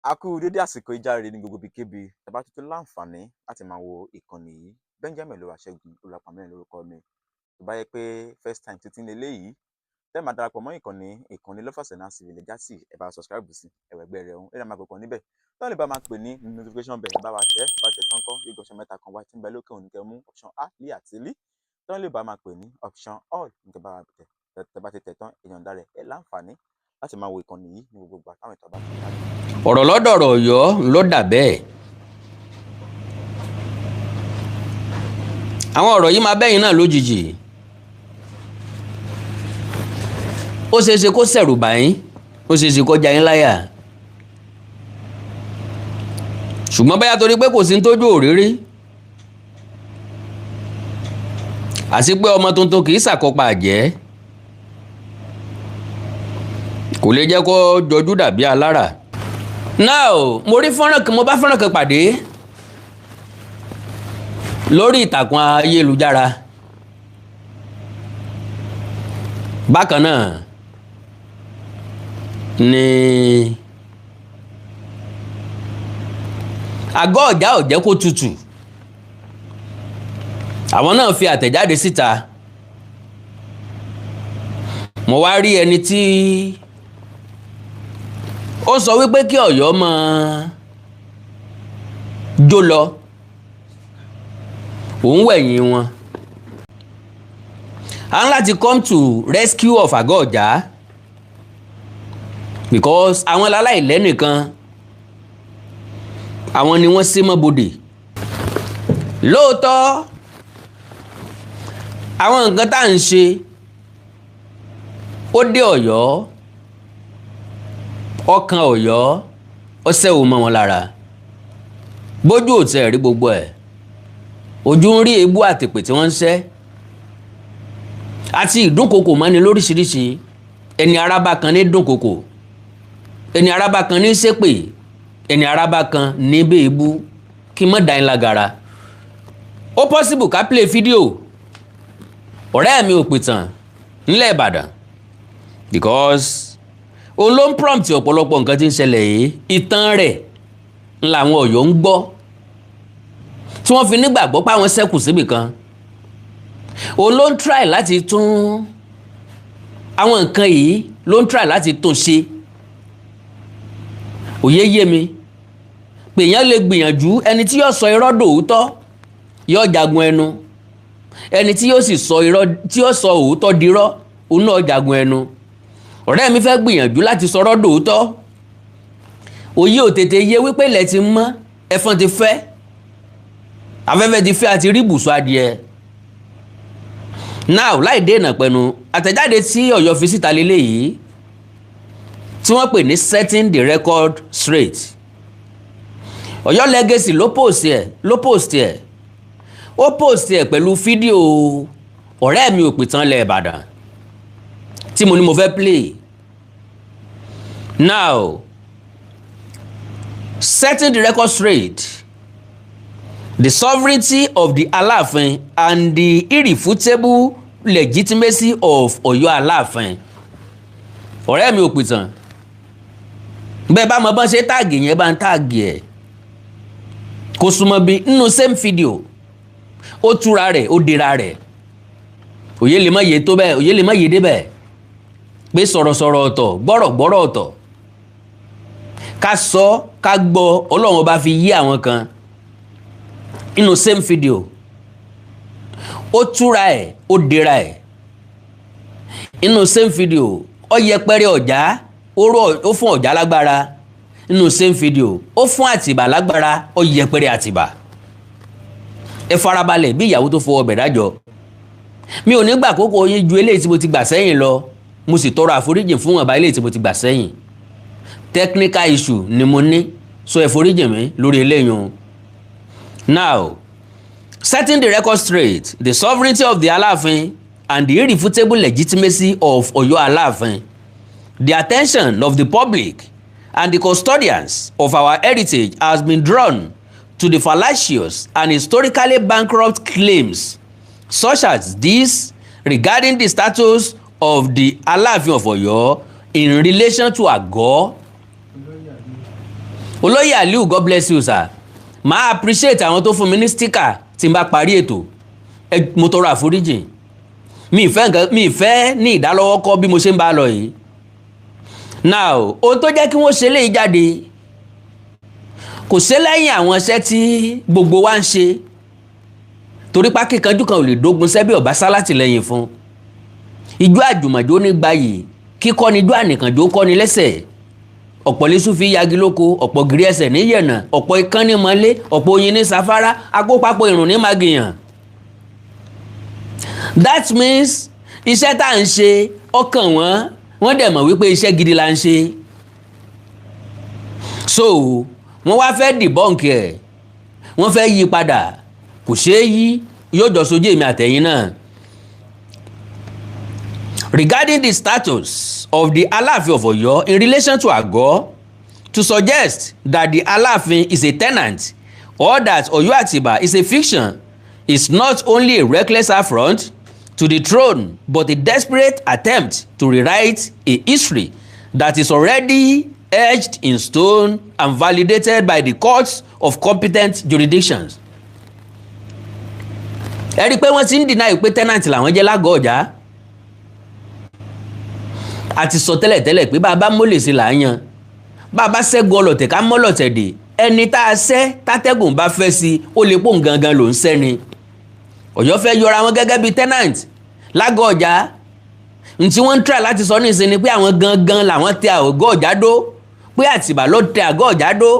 A kú dédé àsìkò ìjáre ní gbogbo ibikíbi tàbá tuntun láǹfààní láti máa wo ìkànnì yìí. Benjamin Olúwaṣẹ́gun Olúwapàmílẹ̀ lórúkọ mi. Tó bá yẹ pé first time títí ní eléyìí tẹ́ máa darapọ̀ mọ́ ìkànnì Lovers and Civil Legacy, ẹ bá subscribe sí ẹ̀wẹ̀ ẹgbẹ́ rẹ̀ ọ̀hún ẹ̀rọ máa kọ̀ọ̀kan níbẹ̀ tó lè bá máa pè ní notification bell. Ẹ bá wa tẹ́ bá tẹ̀ tán kọ́ yóò option mẹ́ta kan wá tí ń bẹ lókè òní, kẹ́ mú option A, L àti L tó lè bá máa pè ní option all ní kẹ́ bá wa tẹ̀. Tẹ́ bá ti tẹ̀ tán, èèyàn dá rẹ̀ ẹ̀ láǹfààní láti máa wo ìkànnì yìí ní gbogbo ìgbà táwọn ìtọ́ bá ti jáde. Ọ̀rọ̀ lọ́dọ̀ọ̀rọ̀ Ọ̀yọ́ ló dà bẹ́ẹ̀. Àwọn ọ̀rọ̀ yìí máa bẹ́yìn náà lójijì. Ó ṣeé ṣe kó ṣẹ̀rù bà yín, ó ṣeé ṣe kó já yín láyà, ṣùgbọ́n báyà torí pé kò sí ní tójú òrírí àti pé ọmọ tuntun kì í ṣàkópa àjẹ́, kò lè jẹ́ kó jọjú dàbí alára. Now, mo rí fọ́nrán kan, mo bá fọ́nrán kan pàdé lórí ìtàkùn ayélujára. Bákan náà ni àgọ́ ọ̀já ò jẹ́ kó tutù, àwọn náà fi àtẹ̀jáde síta. Mo wá rí ẹni tí ó sọ wípé kí Ọ̀yọ́ máa jó lọ, òun wẹ̀yìn wọn a ń láti come to rescue of àgọ́ ọ̀já, because àwọn aláìlẹ́nìkan, àwọn ni wọ́n sí mọ́bodè. Lóòótọ́, àwọn nǹkan tá à ń ṣe ó dé Ọ̀yọ́, ọkàn Ọ̀yọ́ ó sẹ́wò mọ́ wọn lára. Bójú ò tẹ̀ rí gbogbo ẹ̀, ojú ń rí ebú àtìpè tí wọ́n ń ṣẹ́ àti ìdúnkokò mọ́ni lóríṣiríṣi. Ẹni arábá kan ní dúnkokò, ẹni arábá kan ní ṣépè, ẹni arábá kan ní bèébú kí mọ́ dá yín lágara. Ó possible ká play fídíò ọ̀rẹ́ mi ò pìtàn nílẹ̀ Ìbàdàn, because òun ló ń prompt ọ̀pọ̀lọpọ̀ nǹkan tí ń ṣẹlẹ̀ yìí. Ìtàn rẹ̀ ń làwọn Ọ̀yọ́ ń gbọ́ tí wọ́n fi nígbàgbọ́ pé àwọn ṣẹ́kù síbì kan. Òun ló ń try láti tún àwọn nǹkan yìí, ló ń try láti tún ṣe. Òye yé mi pé èèyàn lè gbìyànjú. Ẹni tí yóò sọ irọ́ dòótọ́ yóò jagun ẹnu, ẹni tí yóò sì sọ irọ́, tí yóò sọ òótọ́ dirọ́, òun náà jagun ẹnu. Ọ̀rẹ́ mi fẹ́ gbìyànjú láti sọ̀rọ̀ dòótọ́. Òye ò tètè yé wípé ilẹ̀ ti mọ́, ẹ̀fọn ti fẹ́, afẹ́fẹ́ ti fẹ́ àti rí ibùsùn adìẹ. Now, láì dènà pẹ̀lú àtẹ̀jáde tí Ọ̀yọ́ fi síta lélẹ́yìí tí wọ́n pè ní "Setting the record straight", Ọ̀yọ́ Legacy ló post ẹ̀. Ó post ẹ̀ pẹ̀lú fídíò ọ̀rẹ́ mi òpìtàn lẹ̀ Ìbàdàn tí mo ní mo fẹ́ play. Now, "Setting the record straight: the sovereignty of the Aláàfin and the irrefutable legitimacy of Ọ̀yọ́ Aláàfin." Ọ̀rẹ́ mi òpìtàn, bẹ́ẹ̀ bá mọ bọ́n ṣe tag yẹn, bá ń tag ẹ̀ kó súnmọ́ bí. Nínú same video, ó túra rẹ̀, ó dira rẹ̀. Òye lè má yé tó bẹ́ẹ̀, òye lè má yé débẹ̀ pé sọ̀rọ̀sọ̀rọ̀ ọ̀tọ̀, gbọ́rọ̀gbọ́rọ̀ ọ̀tọ̀, ká sọ ká gbọ́. Ọlọ́run ọba fi yí àwọn kan. Nínú same video, ó túra ẹ̀, ó dira ẹ̀. Inú same video, ó yẹpẹrẹ Ọ̀já, ó fún Ọ̀já lágbára. Nínú same video, ó fún Àtìbà lágbára, ó yẹpẹrẹ Àtìbà. Ẹ farabalẹ̀ bí ìyàwó tó fọwọ́ bẹ̀ dájọ́. Mi ò ní gbà kókó yín ju eléyìí tí mo ti gbà sẹ́yìn lọ. Mo sì tọrọ àforíjì fún ọ̀bá eléyìí tí mo ti gbà sẹ́yìn. Technical issue ni mo ní, so ẹ foríjì mi lórí eléyìí o. Now, setting the record straight, the sovereignty of the Aláàfin and the irrefutable legitimacy of Ọ̀yọ́ Aláàfin, the attention of the public and the custodians of our heritage has been drawn to the fallacious and historically bankrupt claims such as this regarding the status of the Aláàfin of Ọ̀yọ́ in relation to Àgọ́. Olóyè Aliu, God bless you, sir. Máa appreciate àwọn tó fún mi ní sticker tí n bá parí ètò. Mo tọrọ àforíjì, mi ì fẹ́ nǹkan, mi ì fẹ́ ní ìdálọ́wọ́kọ́ bí mo ṣe ń bá a lọ yìí. Now, ohun tó jẹ́ kí wọ́n ṣe léyìí jáde kò ṣe lẹ́yìn àwọn iṣẹ́ tí gbogbo wa ń ṣe, torí pákíkanjú kan ò lè dógun sẹ́bí ọ̀bá sálátìlẹ́yìn fún ijó àjùmọ̀jó ní gbayì kíkọ́ ni ijó ànìkànjó kọ́ ni lẹ́sẹ̀. Ọ̀pọ̀ lẹ́sùn fi yagi lóko, ọ̀pọ̀ gírí ẹsẹ̀ ní yẹ̀nà, ọ̀pọ̀ ikán ní mọ́lé, ọ̀pọ̀ oyin ní safara, agbópapọ̀ ìrùn ní magìyàn. That means iṣẹ́ tá à ń ṣe ọkàn wọn, wọ́n dẹ̀ mọ̀ wípé iṣẹ́ gidi la ń ṣe, so wọ́n wá fẹ́ debunk ẹ̀, wọ́n fẹ́ yí padà. Kò ṣeé yí, yóò jọ sojú èmi àtẹ̀yìn náà. Regarding the status of the Aláàfin of Ọ̀yọ́ in relation to Àgọ́, to suggest that the Aláàfin is a tenant or that Ọ̀yọ́ Àtìbà is a fiction is not only a reckless affront to the throne but a desperate attempt to rewrite a history that is already etched in stone and validated by the courts of competent jurisdictions. Ẹ rí i pé wọ́n ti ń deny pé tenant làwọn jẹ́ lágọ̀ọ́ ọ̀já. A ti sọ tẹ́lẹ̀tẹ́lẹ̀ pé bá a bá mólè sí là á yan, bá a bá ṣẹ́gun ọlọ̀tẹ̀ ká mọ́lọ̀tẹ̀ dè. Ẹni tá a ṣẹ́ tátẹ́gùn bá fẹ́ sí, ó lè pò gangan ló ń sẹ́ni. Ọ̀yọ́ fẹ́ yọra wọn gẹ́gẹ́ bíi tenant lágọ̀ọ́ ọ̀já. Ntí wọ́n ń try láti sọ ní ìsinmi pé àwọn gangan làwọn tẹ àgọ́ ọ̀já dó, pé Àtìbà ló tẹ àgọ́ ọ̀já dó,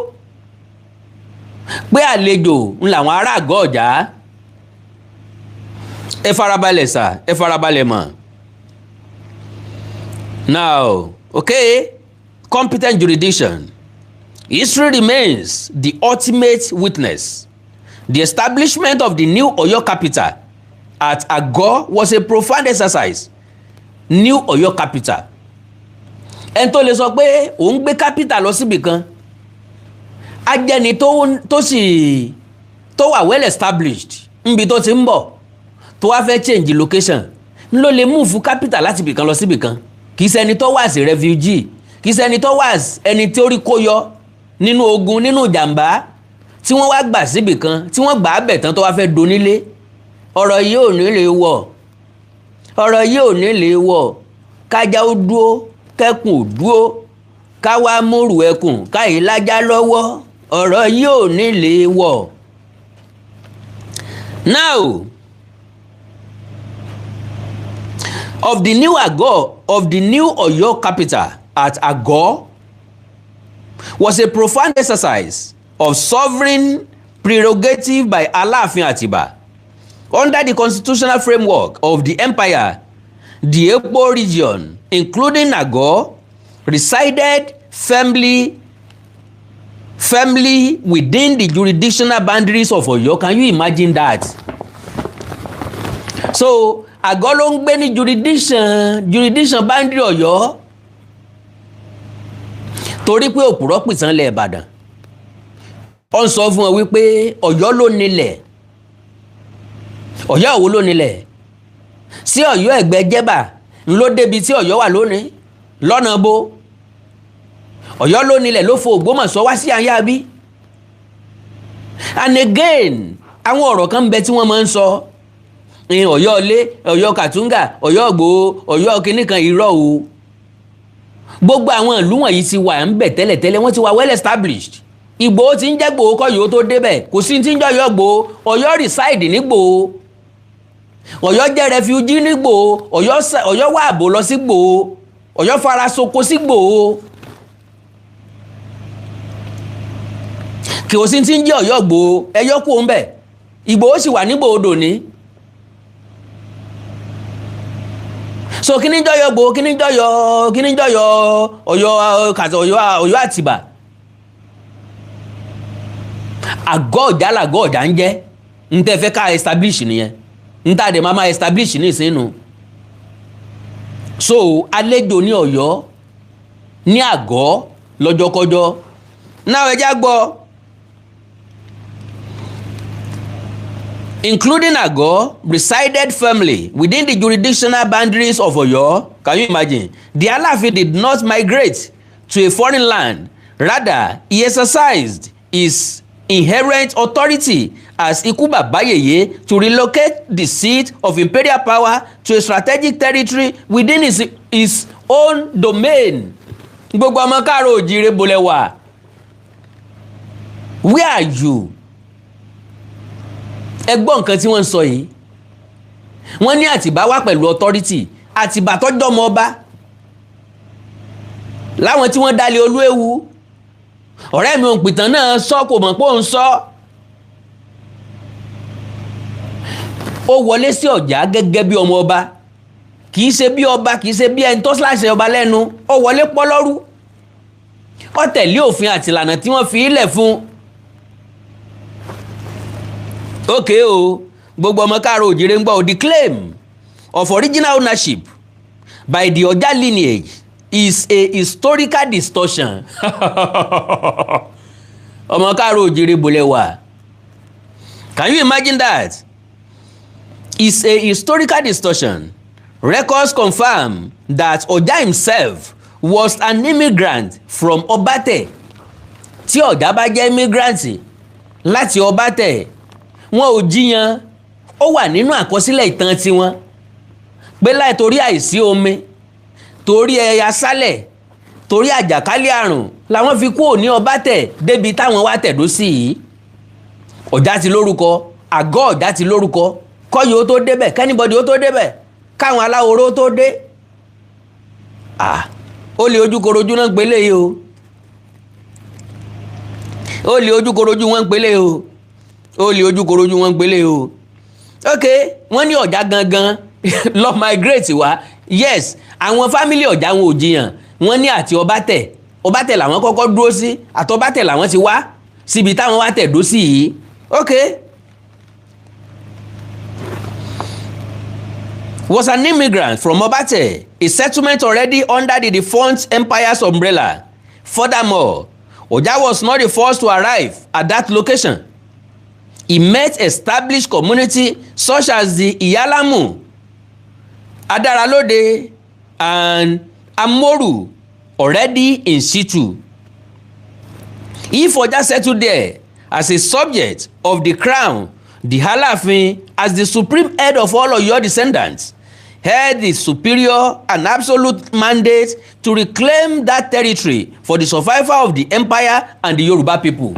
pé àlejò ń làwọn ará àgọ́ ọ̀já. Ẹ farabalẹ̀ sà, ẹ farabalẹ̀ mọ̀. Now, okay, competent jurisdiction. History remains the ultimate witness. The establishment of the new Oyo capital at Ago was a profound exercise. New Oyo capital, ẹni tó lè sọ pé òun gbé capital lọ síbì kan, ajẹni tó sì tó wà well established níbi tó ti ń bọ̀, tó wá fẹ́ change location, ló lè move capital láti ibì kan lọ síbì kan. Kì í ṣẹni tó wà sí refugee, kì í ṣẹni tó wà ẹni tí ó rí kó yọ nínú ogun, nínú ìjàmbá, tí wọ́n wá gbà síbì kan, tí wọ́n gbà á bẹ̀ tán, tó wá fẹ́ donílé. Ọ̀rọ̀ yìí ò ní lè wọ̀, ọ̀rọ̀ yìí ò ní lè wọ̀. Kájá ó dúó, kẹ́kùn ò dúó, káwá múrù ẹkùn káyìí lájá lọ́wọ́. Ọ̀rọ̀ yìí ò ní lè wọ̀. Now, of the new Oyo capital at Ago was a profound exercise of sovereign prerogative by Aláàfin Atiba. Under the constitutional framework of the empire, the Ekpo region, including Ago, resided firmly within the jurisdictional boundaries of Oyo. Can you imagine that? So Àgọ́ ló ń gbé ní jurisdiction boundary Ọ̀yọ́, torí pé òpùrọ́ pìtàn lẹ̀ Ìbàdàn. Ó ń sọ fún ọ wípé Ọ̀yọ́ ló nílẹ̀. Ọ̀yọ́ òwò ló nílẹ̀ sí Ọ̀yọ́ ẹ̀gbẹ́ jẹ́bà ń ló débi tí Ọ̀yọ́ wà lónìí lọ́nà bó. Ọ̀yọ́ ló nílẹ̀ ló fo Ògbómọ̀ṣọ́ wá sí àyàbí. And again, àwọn ọ̀rọ̀ kan ń bẹ tí wọ́n máa ń sọ ní Ọ̀yọ́ ilé, Ọ̀yọ́ Kàtúngà, Ọ̀yọ́ Ìgbòho, Ọ̀yọ́ kìnnì kan. Irọ́ o. Gbogbo àwọn ìlú wọ̀nyí ti wà ń bẹ̀ tẹ́lẹ̀tẹ́lẹ̀, wọ́n ti wà well established. Ìgbòho ti ń jẹ́ Gbòho kọ́ yòó tó débẹ̀. Kò sí ti ń jẹ́ Ọ̀yọ́ Gbòho. Ọ̀yọ́ reside ní Gbòho. Ọ̀yọ́ jẹ́ refugee nígbòho. Ọ̀yọ́ wà àbò lọ sí Gbòho. Ọ̀yọ́ fara soko sí Gbòho. Kì ó sì ti ń jẹ́ Ọ̀yọ́ Gbòho. Ẹ̀yọ́ kú òun bẹ̀. Ìgbòho sì wà ní Gbòho dòní. So kí ni jọyọ̀ Gbòho? Kí ni jọyọ̀? Kí ni jọyọ̀ Ọ̀yọ́ kàtà? Ọ̀yọ́ Àtìbà, àgọ́ ọ̀já làgọ́ ọ̀já ń jẹ́. N tẹ́ fẹ́ ká establish nìyẹn, n tá dẹ̀ máa establish ní ìsínú. So àlejò ní Ọ̀yọ́ ní àgọ́ lọ́jọ́kọ́jọ́ náà. Ẹ já gbọ́. Including Ago, resided firmly within the jurisdictional boundaries of Oyo. Can you imagine? The Alaafin did not migrate to a foreign land. Rather, he exercised his inherent authority as Iku Baba Yeye to relocate the seat of imperial power to a strategic territory within his own domain. Gbogbo ọmọ káàró òjìrè, bolẹ̀ wà. Where are you? Ẹ gbọ́ nǹkan tí wọ́n ń sọ yìí. Wọ́n ní Àtìbá wá pẹ̀lú authority. Àtìbá tọ́jọ́ ọmọ ọba láwọn tí wọ́n dalẹ̀ Olúewu. Ọ̀rẹ́ mi òǹpìtàn náà sọ, kò mọ̀ pé òun sọ. Ó wọlé sí Ọ̀já gẹ́gẹ́ bí ọmọ ọba, kì í ṣe bí ọba, kì í ṣe bí ẹni tó ṣláṣẹ ọba lẹ́nu. Ó wọlé pọ́lọ́rú, ó tẹ̀lé òfin àtìlànà tí wọ́n fi ilẹ̀ fún. Okay o, gbogbo ọmọ káàró òjìrè ń gbọ́ o. The claim of original ownership by the Ọ̀já lineage is a historical distortion. Ọmọ káàró òjìrè, bolẹ̀ wà. Can you imagine that? Is a historical distortion. Records confirm that Ọ̀já himself was an immigrant from Ọbátẹ̀. Tí Ọ̀já bá jẹ́ immigrant láti Ọbátẹ̀, wọn ò jiyàn, ó wà nínú àkọsílẹ̀ ìtàn tiwọn pé láì torí àìsí omi, torí ẹyà sálẹ̀, torí àjàkálẹ̀ àrùn làwọn fi kúrò ní Ọbátẹ̀ débi táwọn wá tẹ̀dó sí yìí. Ọ̀já ti lórúkọ, àgọ́ Ọ̀já ti lórúkọ kọ́yì ó tó débẹ̀, kí anybody ó tó débẹ̀, káwọn aláwòrán ó tó dé. Ó lè ojúkorojú náà ń pélé yìí o. Ó lè ojúkorojú wọn ń pélé o. Ó lè ojúkorojú wọn ń pélé o. Ok, wọ́n ní Ọ̀já gangan lọ migrate wá. Yes, àwọn family Ọ̀já, wọn ò jiyàn. Wọ́n ní àti Ọbátẹ̀, Ọbátẹ̀ làwọn kọ́kọ́ dúró sí, àtọbátẹ̀ làwọn ti wá síbi táwọn wá tẹ̀dó sí yìí. Ok, was an immigrant from Obate, a settlement already under the defunct empire's umbrella. Furthermore, Oja was not the first to arrive at that location. He met established community such as the Iyalamu, Adaralode, and Amoru already in situ. If Oja settled there as a subject of the crown, the Alaafin, as the supreme head of all Oyo descendants, had the superior and absolute mandate to reclaim that territory for the survival of the empire and the Yoruba people.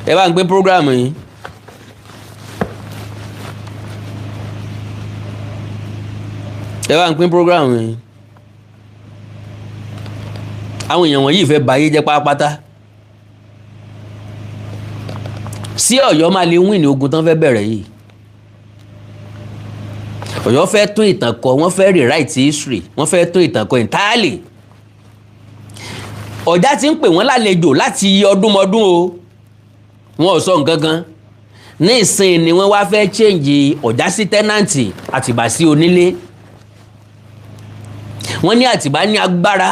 Ẹ bá ń gbé program yìí. Ẹ bá ń pín program yìí. Àwọn èèyàn wọ̀nyí fẹ́ bayé jẹ́ pátápátá. Sí Ọ̀yọ́ máa lè win ní ogun tán fẹ́ bẹ̀rẹ̀ yìí. Ọ̀yọ́ fẹ́ tún ìtàn kọ, wọ́n fẹ́ rewrite history, wọ́n fẹ́ tún ìtàn kọ entirely. Ọ̀já ti ń pè wọ́n lálejò láti ọdúnmọdún o, wọn ò sọ nǹkan kan. Ní ìsìn ni wọ́n wá fẹ́ change Ọ̀já sí tenant, Àtìbà sí onílé. Wọ́n ní Àtìbà ní agbára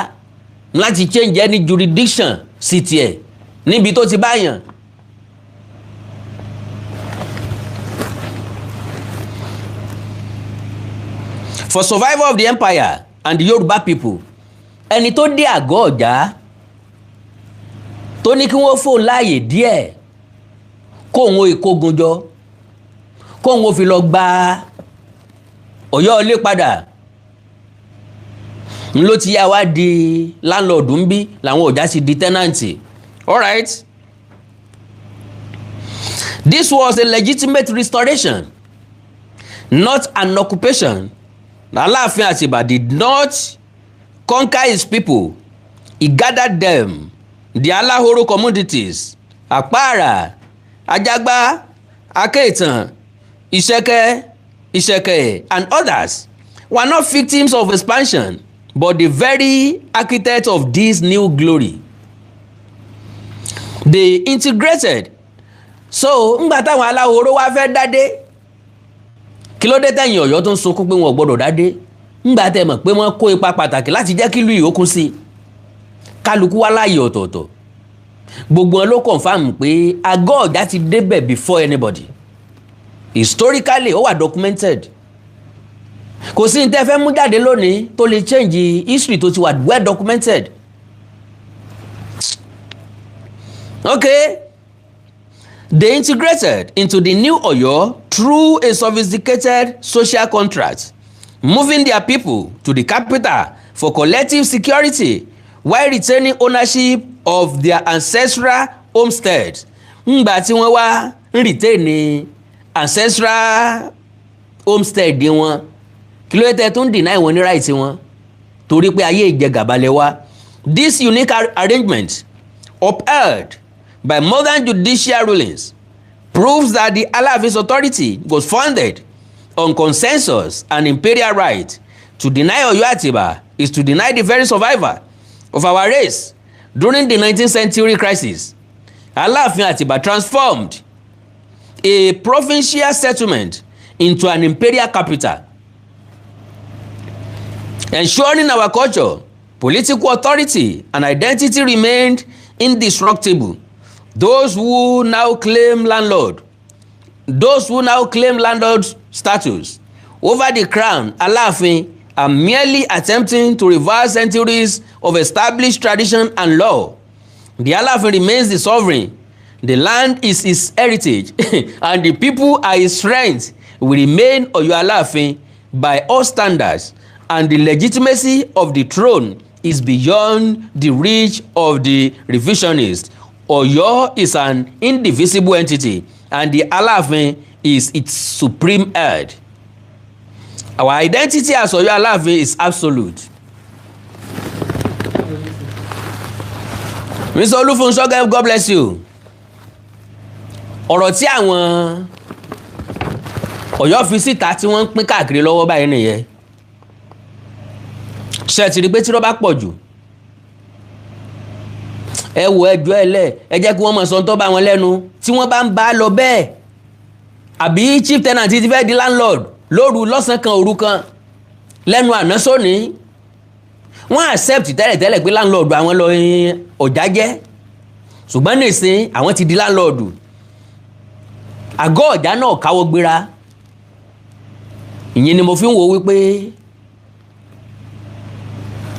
láti change any jurisdiction sí tiẹ̀ níbi tó ti báyàn. For survival of the empire and the Yoruba people. Ẹni tó dé àgọ́ Ọ̀já tó ní kí wọ́n fóun láàyè díẹ̀, kóun ó ìkógun jọ, kóun ó fi lọ gba Ọ̀yọ́ ilé padà, n ló ti yá wá di landlord ń bí, làwọn Ọ̀já sì di tenant. Alright. This was a legitimate restoration, not an occupation. Aláàfin Àtìbà did not conquer his people. He gathered them, the Alahoro communities, Àpáàrà, Ajágbá, Akéìtàn, Ìṣẹ̀kẹ̀, Ìṣẹ̀kẹ̀ and others, were not victims of expansion but the very architect of this new glory. They integrated. So ńgbà táwọn aláhoro wá fẹ́ dádé, kí ló dé tẹ̀yìn Ọ̀yọ́ tó ń sunkún pé wọn ò gbọ́dọ̀ dádé, ńgbà tẹ́ mọ̀ pé wọ́n kó ipa pàtàkì láti jẹ́ kí ìlú yìí ó kún sí i? Kálukú wá láàyè ọ̀tọ̀ọ̀tọ̀. Gbogbo wọn ló confirm pé àgọ́ ọ̀já ti débẹ̀ before anybody. Historically, ó wà documented. Kò sí ní tẹ́ fẹ́ mú jáde lónìí tó lè change history tó ti wà well documented. Okay, they integrated into the new Oyo through a sophisticated social contract, moving their people to the capital for collective security while retaining ownership of their ancestral homesteads. Ńgbà tí wọ́n wá ń retain ancestral homestead wọn, kí ló dé tó ń deny wọn ní right wọn? Torí pé ayé ìjẹgàba lẹ wá. This unique arrangement, upheld by modern judicial rulings, proves that the Alaafin's authority was founded on consensus and imperial right. To deny Oyo Atiba is to deny the very survival of our race. During the 19th century crisis, Alaafin Atiba transformed a provincial settlement into an imperial capital, ensuring our culture, political authority and identity remained indestructible. Those who now claim landlord status over the crown Aláàfin are merely attempting to reverse centuries of established tradition and law. The Aláàfin remains the sovereign. The land is his heritage and the people are his strength. We remain Ọ̀yọ́ Aláàfin by all standards, and the legitimacy of the throne is beyond the reach of the revisionist. Ọ̀yọ́ is an indivisible entity and the Aláàfin is its supreme head. Our identity as Ọ̀yọ́ Aláàfin is absolute. Mr. Olúfúnṣọ́, God bless you. Ọ̀rọ̀ tí àwọn Ọ̀yọ́ fi síta tí wọ́n ń pín káàkiri lọ́wọ́ báyìí nìyẹn. Ṣe ti rí pé tí wọ́n bá pọ̀ jù, ẹ wo ẹjọ́ ẹ lẹ̀, ẹ jẹ́ kí wọ́n mọ̀ sọ tó bá wọn lẹ́nu tí wọ́n bá ń bá a lọ bẹ́ẹ̀. Àbí chief tenant ti fẹ́ di landlord lóru lọ́sàn-án kan, òru kan, lẹ́nu àná sóní? Wọ́n accept tẹ́lẹ̀tẹ́lẹ̀ pé landlord àwọn lọ ọ̀já jẹ́, ṣùgbọ́n nísìn àwọn ti di landlord. Àgọ́ ọ̀já náà káwọ́ gbéra. Ìyẹn ni mo fi ń wo wípé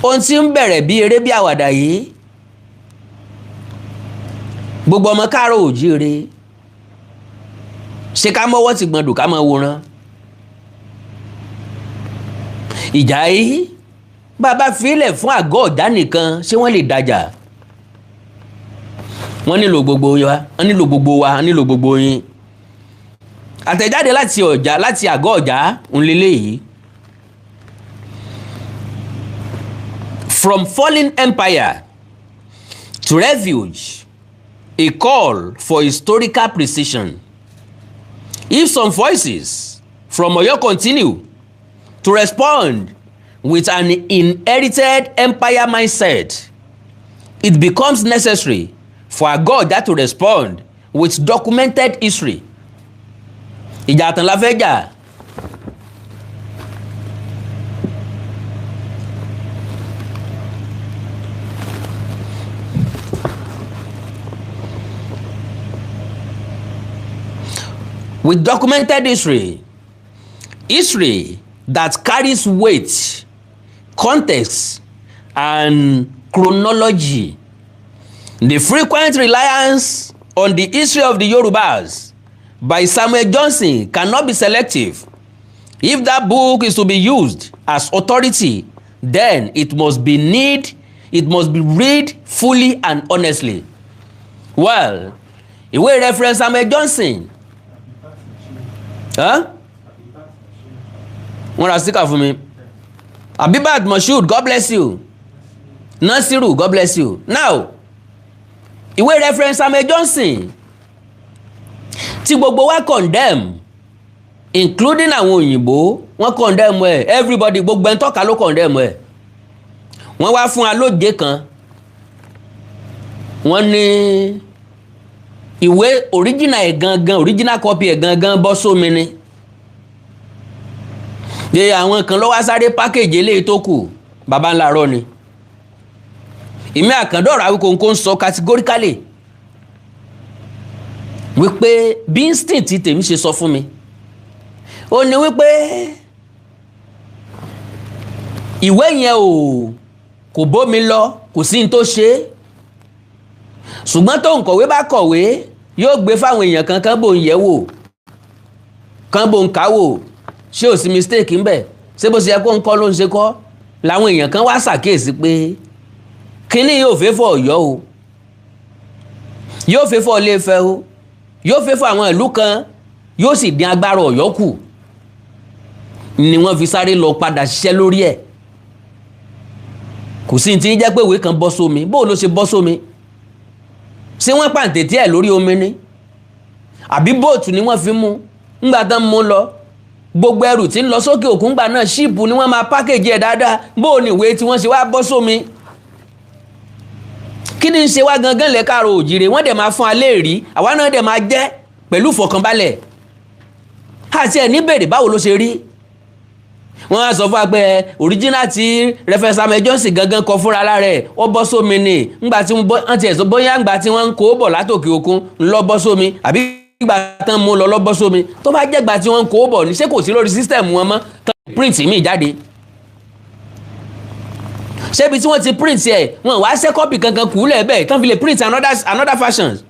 ohun tí ń bẹ̀rẹ̀ bí eré bí àwàdà yìí, gbogbo ọmọ káàárọ̀ òjíire, ṣé ká mọ́wọ́ ti gbọ̀ndù ká máa wòran ìjà yìí? Bàbá filẹ̀ fún àgọ́ ọ̀dá nìkan, ṣé wọ́n lè dájà? Wọ́n nílò gbogbo wa, wọ́n nílò gbogbo wa, wọ́n nílò gbogbo yín. Àtẹ̀jáde láti ọ̀já, láti àgọ́ ọ̀já ńlẹ́lẹ́ yìí. From falling empire to refuge, a call for historical precision. If some voices from Oyo continue to respond with an inherited empire mindset, it becomes necessary for Àgọ́ Ọ̀já to respond with documented history. Ìjà àtàn la fẹ́ jà. With documented history, history that carries weight, context, and chronology. The frequent reliance on the history of the Yorubas by Samuel Johnson cannot be selective. If that book is to be used as authority, then it must be read fully and honestly. Well, ìwé reference Samuel Johnson Huh? Wọ́n ra sticker fún mi. Abibat Moshood, God bless you. Nasiru, God bless you. Now, ìwé Reverend Samuel Johnson tí gbogbo wa condemn, including àwọn òyìnbó, wọ́n condemn ẹ̀. Everybody, gbogbo ẹni tọ́ka ló condemn ẹ̀. Wọ́n wá fún wa lóde kan, wọ́n ní ìwé original ẹ̀ gangan, original copy ẹ̀ gangan bọ́ sómi ni ṣe àwọn kan ló wá sáré package eléyìí tó kù. Baba ńlá rọ ni. Ìmí àkàndọ̀rọ̀ Awíkonko ń sọ categorically wípé bí instinct tèmi ṣe sọ fún mi, ó ní wípé ìwé yẹn ò kò bómi lọ, kò sí ní tó ṣe é, ṣùgbọ́n tó ń kọ̀wé bá kọ̀wé, yóò gbé fáwọn èèyàn kan kán bò ń yẹ̀ wò, kán bò ń kà wò, ṣé ò sí mistake ń bẹ̀, ṣé bó ṣe yẹ kó ń kọ́ ló ń ṣe kọ́. Làwọn èèyàn kan wá ṣàkíyèsí pé kínní yóò fẹ́ fọ́ Ọ̀yọ́ o, yóò fẹ́ fọ́ Ilé-Ifẹ̀ o, yóò fẹ́ fọ́ àwọn ìlú kan, yóò sì dín agbára Ọ̀yọ́ kù, ni wọ́n fi sáré lọ padà ṣiṣẹ́ lórí ẹ̀. Kò sí ti ń jẹ́ pé ìwé kan bọ́ sómi. Bó ló ṣe bọ́ sómi? Ṣé wọ́n pàǹtẹ̀tì ẹ̀ lórí omi ni, àbí boat ni wọ́n fi mú ńgbà tán mú lọ? Gbogbo ẹrù tí ń lọ sókè òkun gbà náà, ship ni wọ́n máa package ẹ̀ dáadáa. Bó ní ìwé tí wọ́n ṣe wá bọ́ sómi? Kí ni ń ṣe wá gangan lẹ́kàrọ̀ òjìrè? Wọ́n dẹ̀ máa fún alẹ́ rí, àwa náà dẹ̀ máa jẹ́ pẹ̀lú ìfọ̀kànbalẹ̀ àti ẹ̀ ní bèrè báwo ló ṣe rí. Wọ́n á sọ fún wa pé original tí Reverend Samuel Johnson gangan kọ fúnra lára ẹ̀, ó bọ́ sómi ni ńgbà tí wọ́n ti ẹ̀sọ́, bóyá ńgbà tí wọ́n ń kó bọ̀ látòkè òkun ńlọ bọ́ sómi, àbí ìgbà tán mú lọ lọ́ bọ́ sómi. Tó bá jẹ́ ìgbà tí wọ́n ń kó bọ̀ ní, ṣé kò sí lórí system wọn mọ́ tán print míì jáde? Ṣébi tí wọ́n ti print ẹ̀, wọ́n wá ṣẹ́ copy kankan kù lẹ̀ bẹ́ẹ̀ tán fi lè print another versions?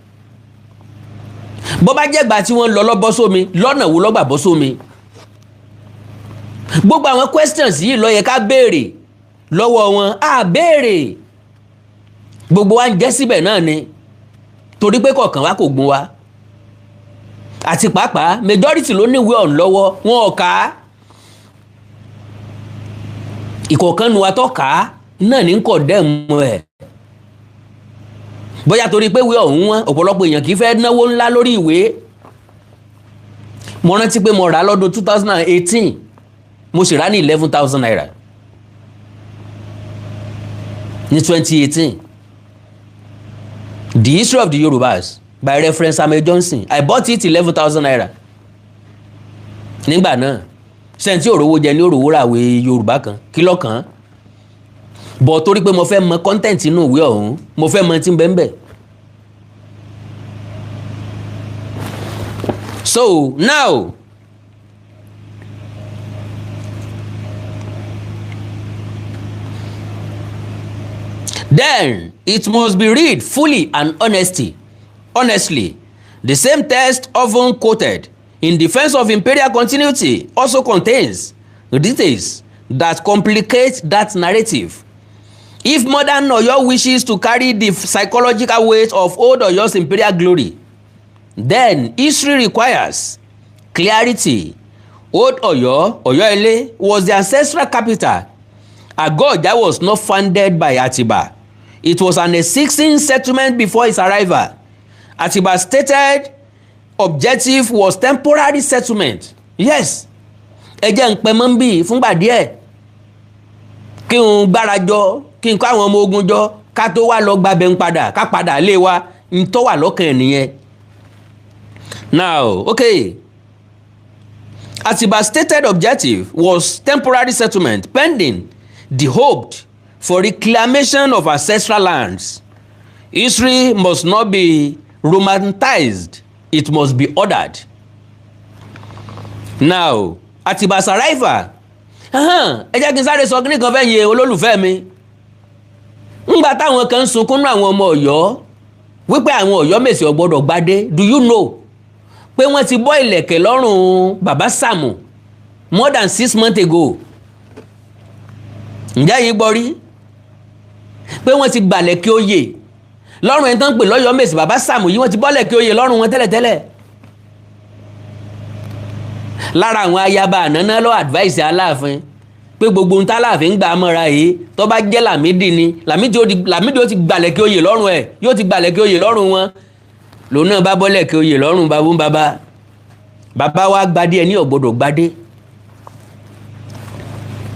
Bó bá jẹ́ ìgbà tí wọ́n lọ lọ́ bọ́ sómi, lọ́nà wo lọ́gbà bọ́ sómi? Gbogbo àwọn questions yìí ló yẹ ká béèrè lọ́wọ́ wọn. Á béèrè, gbogbo wa ń jẹ́ síbẹ̀ náà ni, torí pé kọ̀ọ̀kan wa kò gún wa. Àti pàápàá, majority ló níwèé ọ̀hún lọ́wọ́, wọn ò kà á. Ìkọ̀ọ̀kan nu wa tó kà á náà ní kọ̀ dẹ́mu ẹ̀, bóyá torí pé ìwé ọ̀hún wọn, ọ̀pọ̀lọpọ̀ èèyàn kì í fẹ́ náwó ńlá lórí ìwé. Mo rántí pé mo rà á lọ́dún 2018, mo sì rà á ní ₦11,000 ní 2018, The History of the Yorubas by Reverend Samuel Johnson. I bought it ₦11,000 nígbà náà. Sẹ́ńtì òrówó jẹ ní òrówó ràwé Yorùbá kan kí lọ́kàn bọ̀, torí pé mo fẹ́ mọ content inú ìwé ọ̀hún, mo fẹ́ mọ tí ń bẹ ń bẹ̀. So now, then it must be read fully and honestly. The same text often quoted in defense of imperial continuity also contains details that complicate that narrative. If modern Oyo wishes to carry the psychological weight of old Oyo's imperial glory, then history requires clarity. Old Oyo, Oyo Ile, was the ancestral capital. Ago Oja was not founded by Atiba. It was an existing settlement before his arrival. Atiba's stated objective was temporary settlement. Yes, ẹ jẹ́ ń pẹ́ mọ́ ń bì fúngbà díẹ̀, kí n gbára jọ, kí n kó àwọn ọmọ ogun jọ, ká tó wá lọ gbàbẹ̀ ń padà, ká padà lé wa. Ń tó wà lọ́kàn ẹ̀ nìyẹn. Now, okay. Atiba's stated objective was temporary settlement pending the hoped for reclamation of ancestral lands. History must not be romanticized, it must be ordered. Now, Atiba's arrival. Ẹ jẹ́ kí n sáré sọ kí nìkan fẹ́ yẹ olólùfẹ́ mi. Ńgbà táwọn kan ń sunkún ní àwọn ọmọ Ọ̀yọ́ wípé àwọn Ọ̀yọ́ Mèsì ò gbọ́dọ̀ gbadé, do you know pé wọ́n ti bọ́ ìlẹ̀kẹ̀ lọ́rùn bàbá Sàmù more than 6 months ago? Ǹjẹ́ yìí gbọ́ rí pé wọ́n ti gbàlẹ̀kẹ̀ oyè lọ́rùn ẹni tó ń pè lọ́yọ̀ọ́ Mèsì, bàbá Sàmù yìí? Wọ́n ti bọ́lẹ̀kẹ̀ oyè lọ́rùn wọn tẹ́lẹ̀tẹ́lẹ̀. Lára àwọn ayaba àná náà lọ advice Aláàfin pé gbogbo ohun táláàfin ń gbà mọ́ra yìí, tó bá jẹ́ Lámìdí ni, Lámìdí ó ti gbalẹ̀ kí oyè lọ́rùn ẹ̀, yóò ti gbalẹ̀ kí oyè lọ́rùn wọn. Lòun náà bá bọ́lẹ̀ kí oyè lọ́rùn babú bàbá bàbá wa gbadé ẹ ní ọ̀gbọ́dọ̀ gbadé.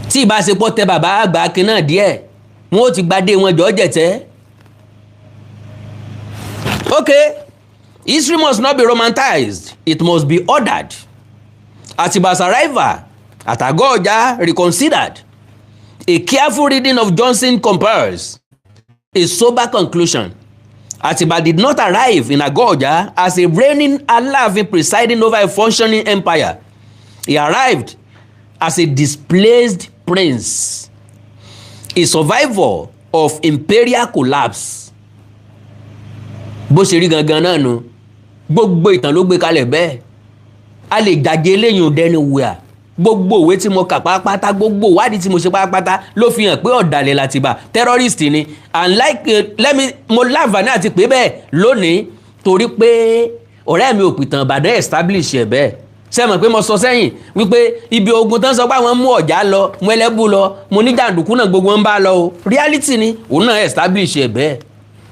Tí ìbáṣepọ̀ tẹ bàbá àgbà akin náà díẹ̀, wọn ó ti gbadé wọn jọ jẹ̀tẹ́. Okay, history must not be romanticized, it must be ordered. Atiba's arrival at Ago-Oja reconsidered. A careful reading of Johnson compels a sober conclusion. Atiba did not arrive in Ago-Oja as a reigning Alaafin presiding over a functioning empire. He arrived as a displaced prince, a survivor of imperial collapse. Bó ṣe rí gangan náà nu, gbogbo ìtàn ló gbé kalẹ̀ bẹ́ẹ̀. A lè jàjẹ eléyìí dẹni wíà. Gbogbo òwe tí mo kà pátápátá, gbogbo ìwádìí tí mo ṣe pátápátá ló fi hàn pé ọ̀dàlẹ̀ l'Àtìbà, terrorist ni. And like let me, mo láǹfààní àti pé bẹ́ẹ̀ lónìí torí pé ọ̀rẹ́ mi òpìtàn Ìbàdàn establish ẹ̀ bẹ́ẹ̀. Ṣé mọ̀ pé mo sọ sẹ́yìn wípé ibi ogun tán sọ pé àwọn mú ọ̀já lọ, mú ẹlẹ́bù lọ, mo ní jàǹdùkú náà gbogbo wọn bá lọ o. Reality ni, òun náà establish ẹ̀ bẹ́ẹ̀.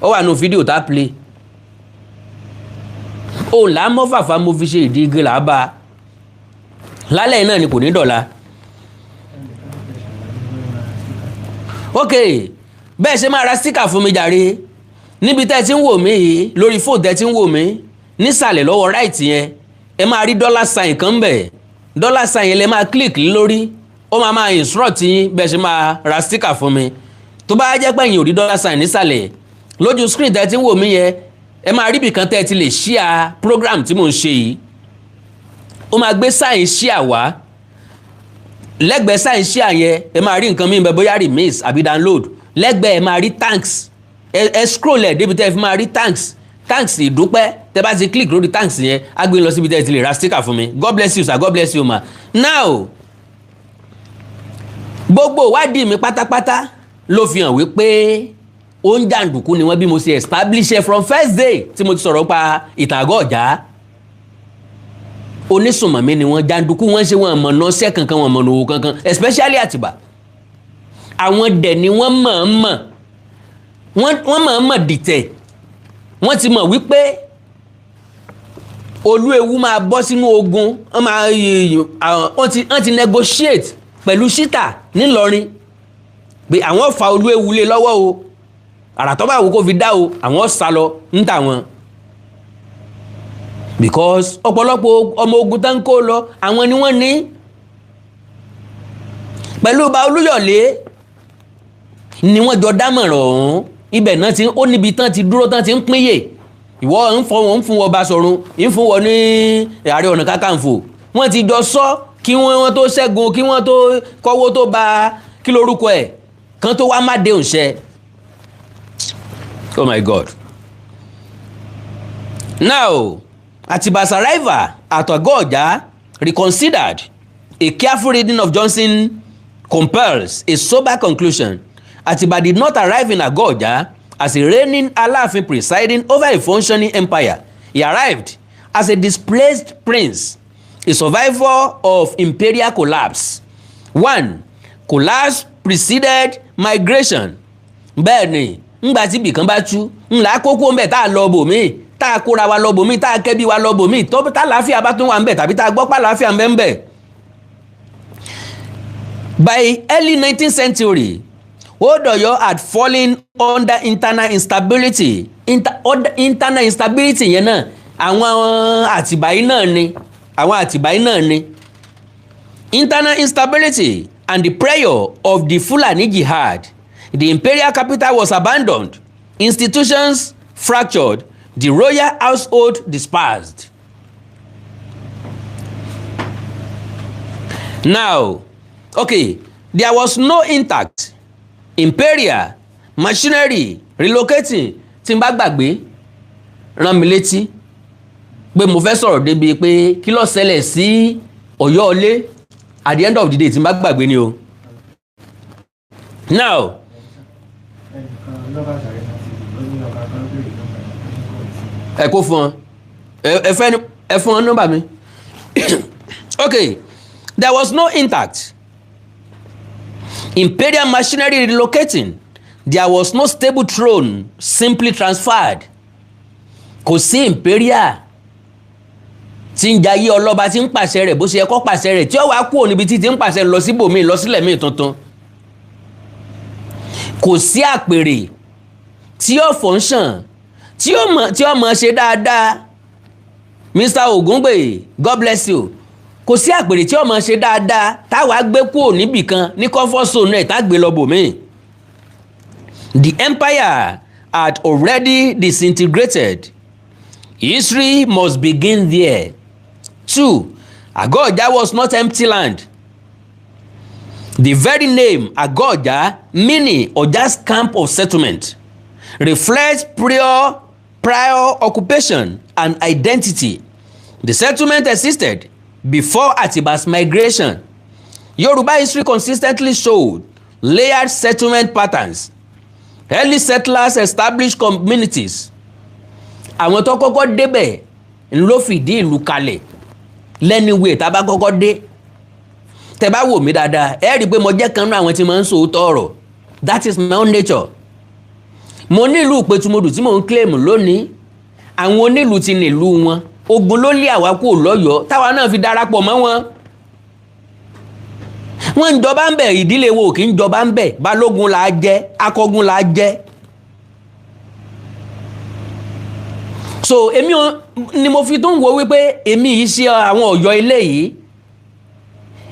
Ó wà nù fídíò tá a play. Òun là á mọ́ fàfà, mo fi ṣe ìdí igi là á bá a lálẹ́ náà ni, kò ní dọ̀la. Ok, bẹ́ẹ̀ ṣe máa ra sticker fún mi jàre. Níbi tẹ́ ẹ ti ń wò mí yìí, lórí fóònù tẹ́ ẹ ti ń wò mí, nísàlẹ̀ lọ́wọ́ right yẹn, ẹ máa rí dollar sign kan bẹ̀. Dollar sign yẹn lẹ máa click lórí, ó máa instruct yín bẹ́ẹ̀ ṣe máa ra sticker fún mi. Tó bá jẹ́ pé ẹ̀yin ò rí dollar sign nísàlẹ̀ lójú screen tẹ́ ẹ ti ń wò mí yẹn, ẹ máa rí ibìkan tẹ́ ẹ ti lè share program tí mò ń ṣe yìí. Ó máa gbé sign share wá. Lẹ́gbẹ̀ẹ́ sign share yẹn, ẹ máa rí nǹkan mìíràn, bóyá remix àbí download. Lẹ́gbẹ̀ẹ́ ẹ máa rí thanks. Ẹ scroll ẹ̀ débi tẹ́ ẹ fi máa rí thanks, thanks, ìdúpẹ́. Tẹ́ bá ti click lórí thanks yẹn, á gbé lọ síbi tẹ́ ẹ ti lè ra sticker fún mi. God bless you, sir. God bless you, ma. Now, gbogbo ìwádìí mi pátápátá ló fi hàn wípé ó ń jàǹdùkú ni wọ́n, bí mo ṣe establish ẹ from first day tí mo ti sọ̀rọ̀ pa ìtàn Àgọ́ Ọ̀já. Onísùnmọ̀mí ni wọ́n, jàǹdùkú wọ́n ṣe. Wọn mọ̀nà ọṣẹ́ kankan, wọn mọ̀nà owó kankan, especially Àtìbà. Àwọn dẹ̀ ni wọ́n mọ̀ọ́mọ̀, wọ́n mọ̀ọ́mọ̀ dìtẹ̀. Wọ́n ti mọ̀ wípé Olúewu máa bọ́ sínú ogun. Wọ́n máa wọ́n ti negotiate pẹ̀lú Ṣítà nílọrin pé àwọn fa Olúewu lé lọ́wọ́ o, àrà tó bá wù kó fi dá o, àwọn sá lọ ń tà wọn, because ọ̀pọ̀lọpọ̀ ọmọ ogun tán kó lọ, àwọn ni wọ́n ní pẹ̀lú bá Olúyọ̀lé ni wọ́n jọ dámọ̀ràn ọ̀hún. Ibẹ̀ náà ti ó níbi tán ti dúró, tán ti ń pínyè. Ìwọ ń fọ wọn, ń fún wọn Basọ̀run, ń fún wọn ní Ààrẹ Ọ̀nà Kakanfò. Wọ́n ti jọ sọ kí wọ́n tó ṣẹ́gun, kí wọ́n tó kọ́wó tó bá kí lórúkọ ẹ̀ kan tó wá má dé òǹṣẹ́. Oh my God. Now, Atiba's arrival at Ago-Oja reconsidered. A careful reading of Johnson compels a sober conclusion. Atiba did not arrive in Ago-Oja as a reigning Alaafin presiding over a functioning empire. He arrived as a displaced prince, a survivor of imperial collapse. One, collapse preceded migration. Bẹ́ẹ̀ ni, ńgbà tí ibìkan bá tú ńlá kókó ńbẹ, tá a lọ bòmíì, tá a kóra wa lọ bòmíì, tá a kẹ́bí wa lọ bòmíì, tó tá láàfíà bá tún wà ńbẹ tàbí tá a gbọ́ pa láàfíà ńbẹ ńbẹ. By early 19th century, Old Oyo had fallen under internal instability. Internal instability yẹn náà, àwọn Àtìbà yìí náà ni, àwọn Àtìbà yìí náà ni. Internal instability and the pressure of the Fulani jihad. The imperial capital was abandoned, institutions fractured, the royal household dispersed. Now, okay, there was no intact imperial machinery relocating. Tí n bá gbàgbé, rán mi létí pé mo fẹ́ sọ̀rọ̀ débi pé kí ló ṣẹlẹ̀ sí Ọ̀yọ́ ilé at the end of the day. Tí n bá gbàgbé ni o. Now, Ẹnìkan lọ́ba Àrẹ̀mọ TV ló ní ọba kan béèrè nọ́mbà ẹ̀. Ẹ kó fún ọ, ẹ fẹ́ ẹ fún ọ nọ́mbà mi. Okay, there was no intact imperial machinery relocating. There was no stable throne simply transferred. Kò sí imperial tí ń jayé ọlọ́ba, tí ń pàṣẹ rẹ̀ bó ṣe yẹ kó pàṣẹ rẹ̀, tí ó wàá kúrò níbi tí ti ń pàṣẹ lọ síbòmíì, lọ sílẹ̀ míì tuntun. Kò sí àpèrè tí ó function, tí ó mọ̀ ṣe dáadáa. Mr Ogungbe, God bless you. Kò sí àpèrè tí ó mọ̀ ṣe dáadáa táwa gbé kúrò níbìkan ní comfort zone ẹ̀, tá gbé lọ bòmíì. The empire had already disintegrated. History must begin there. Two, Àgọ́ Ọ̀já was not empty land. The very name Àgọ́ Ọ̀já, meaning Ọ̀já's camp of settlement, reflects prior occupation and identity. The settlement existed before Atiba's migration. Yoruba history consistently showed layered settlement patterns. Early settlers established communities. Àwọn tó kọ́kọ́ débẹ̀ ló fìdí ìlú kalẹ̀ lẹ́niwé. Tá a bá kọ́kọ́ dé, tẹ bá wò mí dáadáa, ẹ rí i pé mo jẹ́ kan nínú àwọn tí mo ń sòótọ́ ọ̀rọ̀. That is my own nature. Mo nílùú Ìpẹ̀tùmọdù tí mò ń claim lónìí. Àwọn onílùú ti nílùú wọn. Ogun ló lé àwa kúrò lọ́yọ̀ọ́, táwa náà fi darapọ̀ mọ́ wọn. Wọ́n ń jọba ń bẹ̀. Ìdílé wo kì í jọba ń bẹ̀? Balógun là á jẹ́, akọgun là á jẹ́. So èmi ni mo fi tún wo wípé èmi yìí ṣe àwọn Ọ̀yọ́ ilé yìí.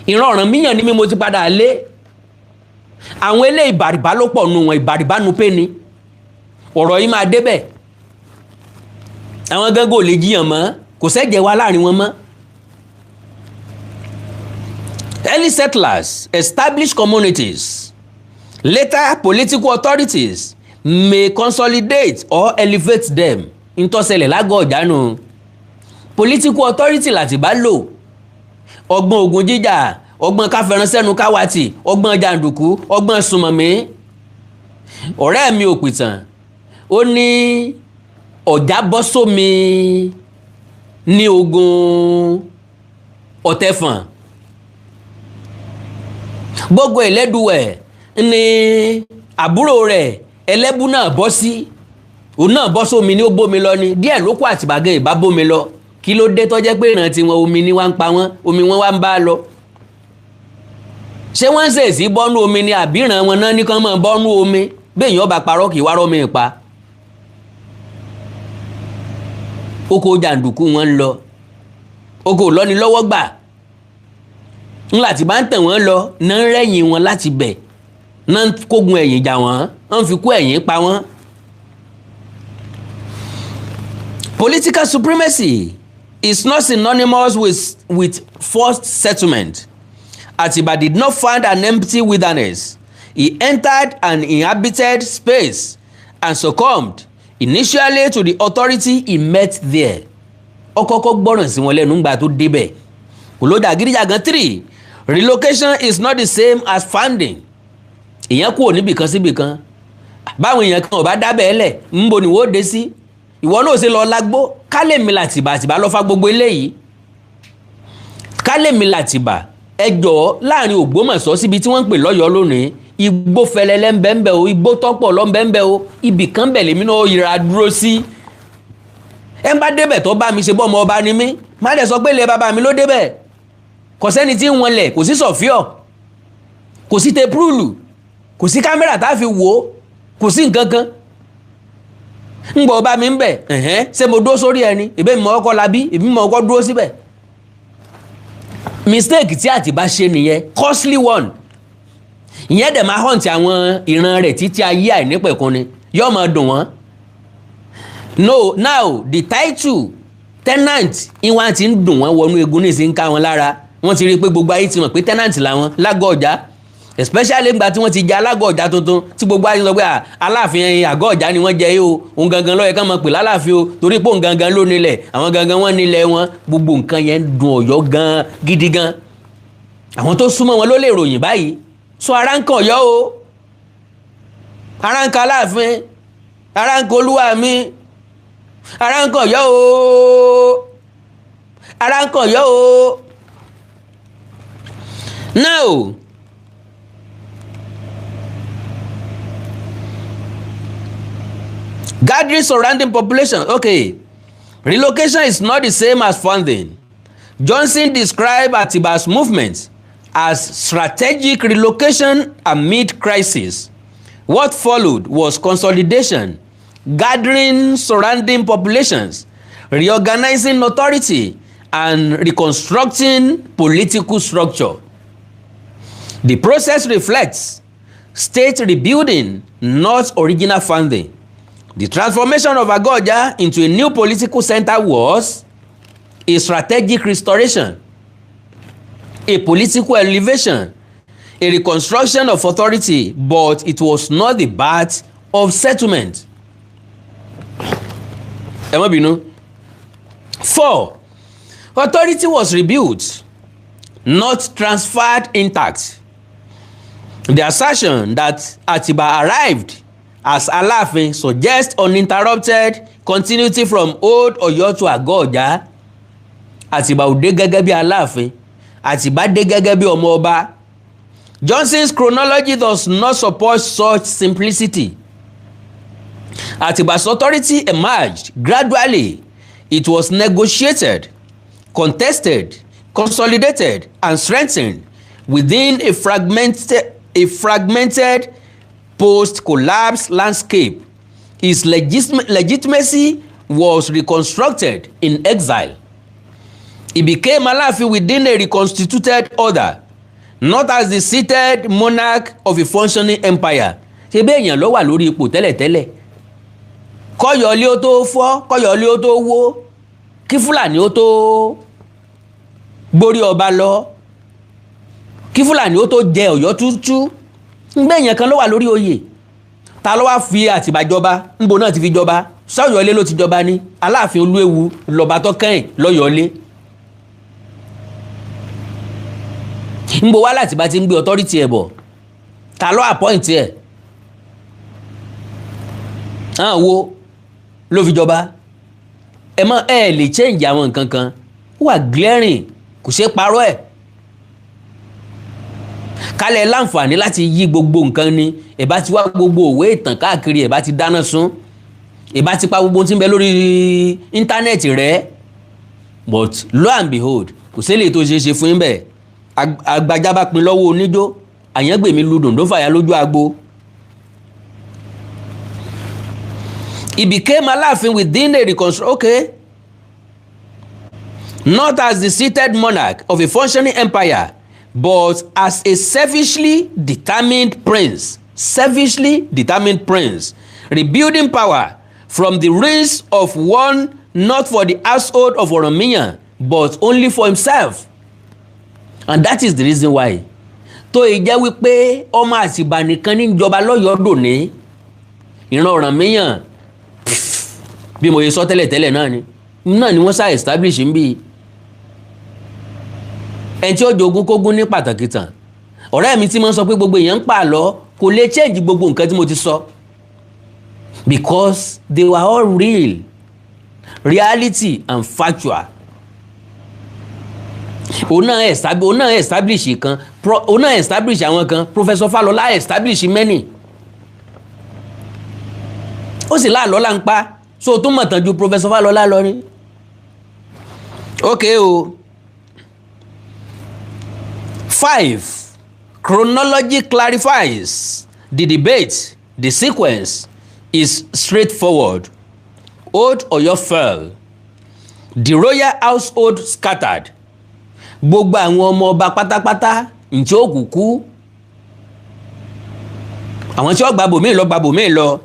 Ìran Ọ̀rànmíyàn ni mi. Mo ti padà lé àwọn ilé. Ìbàrìbá ló pọ̀ nù wọn, ìbàrìbá nu pé ni ọ̀rọ̀ yìí máa débẹ̀. Àwọn gángan ò lè jiyàn mọ́, kò sẹ́jẹ̀ wa láàrin wọn mọ́. Early settlers established communities. Later political authorities may consolidate or elevate them. Ntọ́sẹ̀lẹ̀ lágọ̀ọ́ ọ̀jánu, political authority láti bá lò. Ọgbọ́n ogun jíjà, ọgbọ́n káfẹ́ránṣẹ́nu káwàtì, ọgbọ́n jàǹdùkú, ọgbọ́n sùmọ̀mí. Ọ̀rẹ́ mi òpìtàn, ó ní ọ̀já bọ́ sómi ní ogun ọ̀tẹ̀fọ̀n. Gbogbo ẹlẹ́dùwẹ̀ ní àbúrò rẹ̀ ẹlẹ́bù náà bọ́ sí, òun náà bọ́ sómi ní, ó bómi lọ ni. Díẹ̀ ló kó àtìbàgẹ́ ìbá bómi lọ. Kí ló dé tó jẹ́ pé ìrántí wọn, omi ni wá ń pa wọ́n, omi wọn wá ń bá lọ? Ṣé wọ́n ń ṣèṣì bọ́nú omi ni, àbí ìran wọn náà ní kán máa bọ́nú omi? Béèyàn ọba parọ́, kì í wá rọ́ mi pa. Oko jàǹdùkú wọn ń lọ, oko lọ́ni lọ́wọ́ gbà ńlá tí bá ń tẹ̀ wọ́n lọ náà, ń rẹ́yìn wọn láti bẹ̀ náà, ń kógun ẹ̀yìn jà wọ́n, ń fi kú ẹ̀yìn pa wọ́n. Political supremacy is not synonymous with forced settlement. Atiba did not find an empty wilderness. He entered an inhabited space and succumbed initially to the authority he met there. Ó kọ́kọ́ gbọ́ràn sí wọn lẹ́nu ńgbà tó débẹ̀. Kò ló jàgídíjàgan. Three, relocation is not the same as founding. Ìyẹn kúrò níbìkan síbìkan. Báwọn èèyàn kan ò bá dábẹ́ lẹ̀, ńbo ni wọ́n dé sí? Ìwọ náà ṣe lọ lágbó kálẹ̀mí làtìbà. Àtìbá lọ́ fa gbogbo eléyìí. Kálẹ̀mí làtìbà, ẹ jọ̀ọ́, láàrin Ògbómọ̀ṣọ́ síbi tí wọ́n ń pè lọ́yọ̀ọ́ lónìí, igbó fẹlẹlẹ ń bẹ ń bẹ o, igbó tọ́pọ̀ lọ́ ń bẹ ń bẹ o. Ibì kan bẹ̀ lèmi náà yẹra dúró sí. Ẹ ń bá débẹ̀ tó bá mi ṣe bọ́ ọmọ ọba ni mí, má dẹ̀ sọ pé ilẹ̀ bàbá mi ló débẹ̀. Kò sẹ́ni tí ń wọnlẹ̀, kò sí sọ̀fíọ̀, kò sí tepurúlù, kò sí kámẹ́rà tá a fi wò ó, kò sí nǹkan kan. Ń gbọ́ ọba mi ń bẹ̀ ẹ̀hẹ́n. Ṣé mo dúró sórí ẹni ìbẹ́ mi mọ̀ ọkọ labí ìbí mọ̀ ọkọ dúró síbẹ̀? Mistake tí Àtìbá ṣe nìyẹn, costly one. Ìyẹn dẹ̀ máa haunt àwọn ìran rẹ̀ títí ayé àìnípẹ̀kun ni yóò máa dùn wọ́n. No, now the title tenant ìwọ̀n ti ń dùn wọ́n wọnú egun ní ìsìn ká wọn lára. Wọ́n ti rí i pé gbogbo ayé ti mọ̀ pé tenant làwọn lágọ̀ọ́ ọ̀já, especially nígbà tí wọ́n ti jẹ alágọ̀ ọ̀já tuntun, tí gbogbo ayé sọ pé aláàfin àgọ́ ọ̀já ni wọ́n jẹ yìí o, òun gangan ló yẹ ká máa pè lálàáfin o, torí pé òun gangan ló nílẹ̀, àwọn gangan wọ́n nílẹ̀ wọn. Gbogbo nǹkan yẹn ń dùn Ọ̀yọ́ gan gidi gan. Àwọn tó súnmọ́ wọn ló lè ròyìn báyìí. Sọ ara ń kan Ọ̀yọ́ o, ara ń kan aláàfin, ara ń kan olúwa mi, ara ń kan Ọ̀yọ́ o, ara ń kan Ọ̀yọ́ o. Now, gathering surrounding population. Okay, relocation is not the same as funding. Johnson described Atiba's movement as strategic relocation amid crisis. What followed was consolidation, gathering surrounding populations, reorganizing authority, and reconstructing political structure. The process reflects state rebuilding, not original funding. The transformation of Ago-Oja into a new political center was a strategic restoration, a political elevation, a reconstruction of authority, but it was not the birth of settlement. Ẹ má bínú. Four, authority was rebuilt, not transferred intact. The assertion that Atiba arrived as Aláàfin suggests uninterrupted continuity from Old Ọ̀yọ́ to Àgọ́ Ọ̀já. Àtìbà ò dé gẹ́gẹ́ bí Aláàfin, Àtìbà dé gẹ́gẹ́ bí ọmọ ọba. Johnson's chronology does not support such simplicity. Atiba's authority emerged gradually. It was negotiated, contested, consolidated, and strengthened within a fragmented post-collapse landscape. His legitimacy was reconstructed in exile. He became Aláàfin within a reconstituted order, not as the seated monarch of a functioning empire. Ṣe bí èèyàn ló wà lórí ipò tẹ́lẹ̀tẹ́lẹ̀, kọ́yọ̀lé ó tó fọ́, kọ́yọ̀lé ó tó wó, kí Fúlàní ó tó gbórí ọba lọ, kí Fúlàní ó tó jẹ Ọ̀yọ́ tútú, ńgbẹ́ èèyàn kan ló wà lórí oyè. Ta ló wá fi Àtìbà jọba? Ńbo náà ti fi jọba? Sọ́yọ̀lé ló ti jọba ní Aláàfin Olúewu lọ́ba tó kẹ́yìn lọ́yọ̀ọ́lé. Ńbo wá láti bá ti ń gbé authority ẹ̀ bọ̀? Ta ló appoint ẹ̀? Hàn wo ló fi jọba? Ẹ mọ ẹ lè change àwọn nǹkan kan, ó wà glaring, kò ṣeé parọ́ ẹ̀ kálẹ̀. Láǹfààní láti yí gbogbo nǹkan ni ẹ̀ bá ti wá gbogbo òwe ìtàn káàkiri, ẹ̀ bá ti dáná sun, ẹ̀ bá ti pa gbogbo ohun tí ń bẹ lórí íńtánẹ́ẹ̀tì rẹ̀. But lo and behold, kò sí èlé tó ṣeé ṣe fún yín bẹ́ẹ̀. Agbájá bá pin lọ́wọ́ oníjó, àyàngbèmí lu dòǹdó fàyà lójú agbo. He became Aláàfin within a reconstruction, okay, not as the seated monarch of a functioning empire, but as a selfishly determined prince, selfishly determined prince, rebuilding power from the ruins of one not for the household of Ọ̀rànmíyàn, but only for himself. And that is the reason why tó ì jẹ́ wípé ọmọ Àtìbà nìkan ní ìjọba lọ́yọ̀ọ́ dòní. Ìran Ọ̀rànmíyàn, bí mo ṣe sọ tẹ́lẹ̀tẹ́lẹ̀ náà ni wọ́n sá establish ń bí ẹni tí ó jogún kógún ní pàtàkì tàn. Ọ̀rẹ́ mi tí mo ń sọ pé gbogbo èèyàn ń pa àlọ́ kò lè change gbogbo nǹkan tí mo ti sọ, because they were all real, reality and factual. Òun náà establish kan, òun náà establish àwọn kan. Professor Falola establish many, ó sì láàlọ́ là ń pa, so tó mọ̀ tán ju Professor Falola lọ ni. Okay o. Five, chronology clarifies the debate. The sequence is straightforward. Old Ọ̀yọ́ fell, the royal household scattered. Gbogbo àwọn ọmọ ọba pátápátá ǹjẹ́ òkùnkú, àwọn tí wọ́n gba bòmíì lọ gba bòmíì lọ.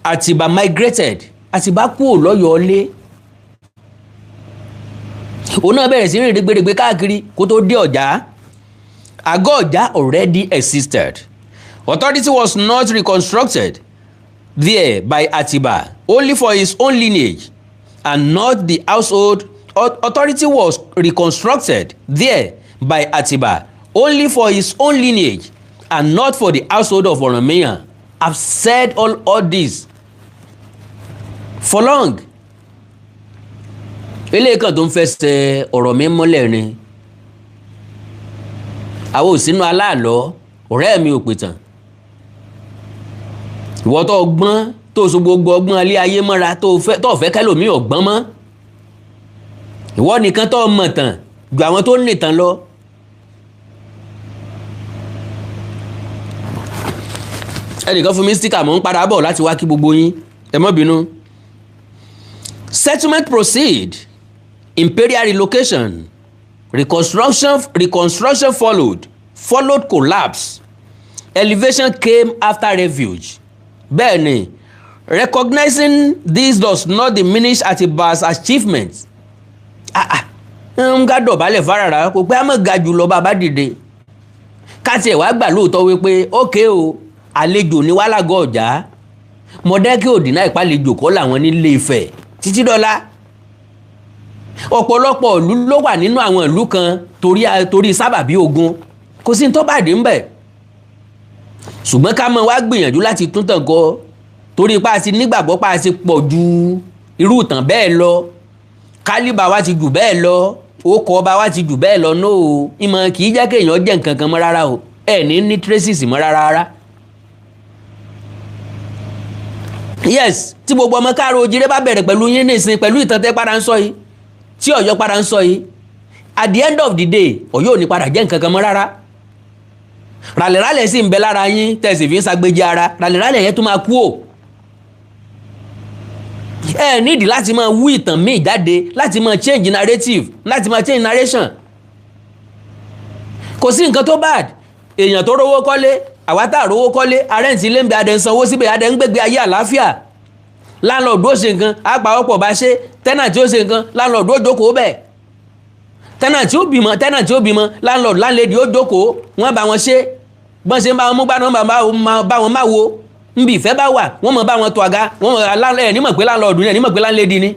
Àtìbà migrated. Àtìbà kúrò lọ́yọ̀ọ́ lé, òun náà bẹ̀rẹ̀ sí rìn rẹ́gbẹ̀rẹ́gbẹ̀ káàkiri kó tó dé Ọ̀já. Àgọ́ Ọ̀já already existed. Authority was not reconstructed there by Atiba only for his own lineage and not the household. Authority was reconstructed there by Atiba only for his own lineage and not for the household of Ọ̀rànmíyàn. I've said all this for long. Eléyìí kan tó ń fẹsẹ̀ ọ̀rọ̀ mi mọ́lẹ̀ ni. Àwọn ò sínú aláàlọ́. Ọ̀rẹ́ mi ò pìtàn. Ìwọ tó gbọ́n, tó so gbogbo ọgbọ́n ilé ayé mọ́ra, tó fẹ́ kẹ́lòmíì ọ̀gbọ́n mọ́, ìwọ nìkan tó mọ̀ tàn ju àwọn tó nìtàn lọ. Ẹnìkan fún mi sticker, mò ń padà bọ̀ láti wá kí gbogbo yín, ẹ má bínú. Settlement proceed, imperial relocation, reconstruction followed collapse, elevation came after refuge. Bẹ́ẹ̀ni, recognizing this does not diminish Atiba's achievement. Ah ah, ń ká dọ̀bálẹ̀ fárara kò pé a mọ̀ ga jù lọ. Bàbá dìde, ká tiẹ̀ wá gbà lóòótọ́ wípé ókè o, àlejò ní wàhálà ọ̀já. Mọ̀dẹ́kẹ́ òdì náà ìpàlejò kọ́ làwọn nílé Ifẹ̀ títí dọ́là. Ọ̀pọ̀lọpọ̀ ìlú ló wà nínú àwọn ìlú kan torí sábàbí ogun, kò sí ní tó bàdé ń bẹ̀. Ṣùgbọ́n ká mọ̀ wá gbìyànjú láti tún tàn kọ torí pa àti nígbàgbọ́ pa àti pọ̀ ju irú ìtàn bẹ́ẹ̀ lọ, kálíbà wa ti jù bẹ́ẹ̀ lọ, ókọ ọba wa ti jù bẹ́ẹ̀ lọ. Nóò, ìmọ̀ kì í jẹ́ kéèyàn jẹ́ nǹkan kan mọ́ rárá o, ẹ̀ ní traces mọ́ rárá rárá. Yes, tí gbogbo ọmọ káàró ojíire bá bẹ̀rẹ̀ pẹ̀lú yín nísìn, pẹ̀lú ìtàn tẹ́ padà ń sọ yìí, tí Ọ̀yọ́ padà ń sọ yìí, at the end of the day, Ọ̀yọ́ ò ní padà jẹ́ nǹkan kan mọ́ rárá. Ràlẹ̀ràlẹ̀ sì ń bẹ lára yín tẹ̀sí fi ń sagbéjì ara, ràlẹ̀ràlẹ̀ yẹn tó máa kú o. Ẹ nídìí láti máa wú ìtàn míì jáde, láti máa change narrative, láti máa change narration. Kò sí nǹkan tó bad. Èèyàn tó rówó kọ́lé, àwa tá a rówó kọ́lé, a rent ilé ń bẹ, adẹ ń sanwó síbẹ̀, adẹ ń gbégbé ayé àlàáfíà. Landlord ó ṣe nǹkan, àpawọ́pọ̀ bá ṣe. Tenant ó ṣe nǹkan, landlord ó jókòó bẹ́ẹ̀. Tenant ó bímọ, tenant ó bímọ, landlord, landlady ó jókòó, wọ́n bá wọn ṣe. Bọ́n ṣe ń bá wọn mú gbá náà, bá wọn má wo nbí ìfẹ́ bá wà, wọ́n mọ̀ bá wọn tó àga wọ́n mọ̀. Ẹ̀ nímọ̀ pé landlord ni, ẹ̀ nímọ̀ pé landlady ni.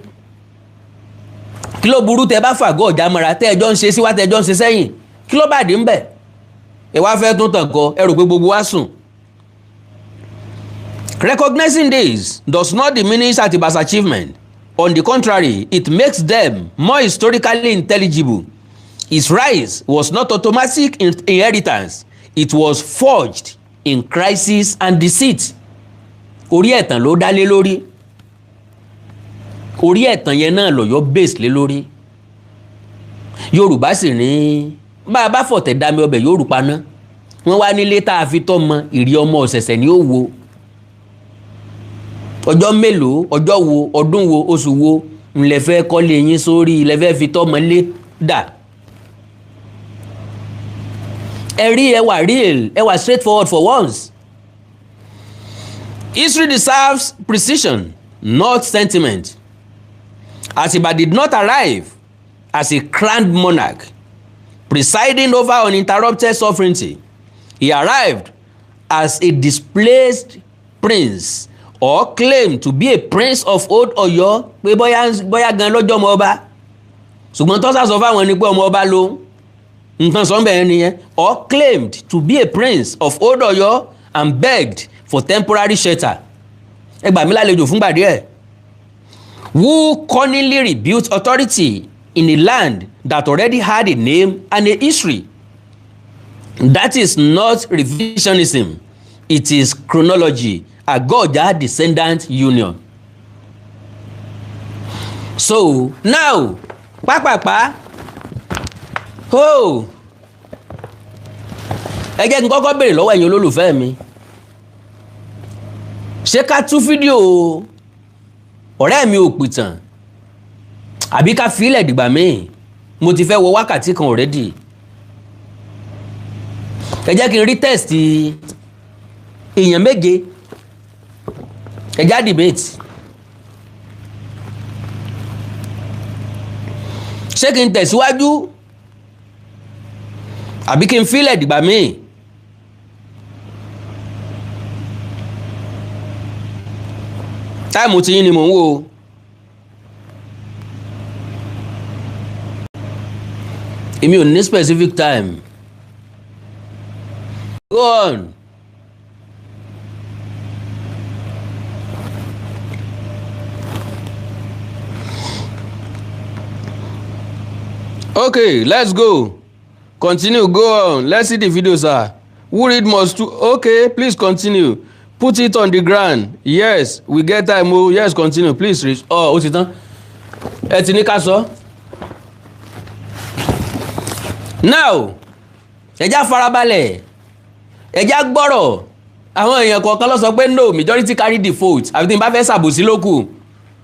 Kí ló burú tẹ bá fàgọ́ ọ̀já mọ́ra, tẹ́ ẹjọ́ ń ṣe síwá, tẹ́ ẹjọ́ ń ṣe sẹ́yìn? Kí ló bàdí ń bẹ̀? Ẹ wá fẹ́ tún tàn kọ, ẹ rò pé gbogbo wa sùn. Recognizing this does not diminish Atiba's achievement. On the contrary, it makes them more historically intelligible. His rise was not automatic inheritance. It was forged in crisis and deceit. Orí ẹ̀tàn ló dá lé lórí. Orí ẹ̀tàn yẹn náà lọ̀yọ́ base lé lórí. Yorùbá sì ní bá a bá fọ̀tẹ̀ dami ọbẹ̀ yóò rú paná. Wọ́n wá nílé tá a fi tọ́ mọ ìrì ọmọ ọ̀sẹ̀sẹ̀ ní ó wo. Ọjọ́ mélòó, ọjọ́ wo, ọdún wo, oṣù wo ńlẹ̀ fẹ́ kọ́lé yín sórí ilẹ̀ fẹ́ fi tọ́ mọ lé dà? Ẹ rí, ẹ wà real, ẹ wà straightforward for once. History deserves precision, not sentiment. Atiba did not arrive as a crowned monarch presiding over uninterrupted sovereignty. He arrived as a displaced prince or claimed to be a prince of Old Ọ̀yọ́, pé bóyá bóyá gan lọ́jọ́ ọmọ ọba, ṣùgbọ́n tọ́sà sọ fáwọn ni pé ọmọ ọba ló nǹkan sọ bẹ́ẹ̀ nìyẹn, or claimed to be a prince of Old Ọ̀yọ́ and begged for temporary shelter, ẹ gbà mí lálejò fúngbà díẹ̀, who cunningly rebuilt authority in a land that already had a name and a history. That is not revisionism, it is chronology. Àgọ́ Descendant Union. So now, pápápá, oh, ẹ jẹ́ kí n kọ́kọ́ béèrè lọ́wọ́ ẹ̀yin olólùfẹ́ mi, ṣé ká tú fídíò ọ̀rẹ́ mi ò pìtàn àbí ká filẹ̀ dìgbà míì? Mo ti fẹ́ wọ wákàtí kan already. Ẹ jẹ́ kí n rí text èèyàn méje, ẹ já debate. Ṣé kí n tẹ̀síwájú àbí kí n filẹ̀ dìgbà míì? Time tí yín ni mò ń wò ó. Èmi ò ní specific time. Go on. Okay, let's go. Continue, go on. Let's see the video, sir. Who read must too? Okay, please continue. Put it on the ground. Yes, we get time o. Yes, continue. Please read. Oh, ó ti tán. Ẹ ti ní ká sọ. Now, ẹ já farabalẹ̀, ẹ já gbọ́rọ̀. Àwọn èèyàn kọ̀ọ̀kan ló sọ pé no, majority carry the vote. Àfi tí n bá fẹ́ ṣàbòsí lókù.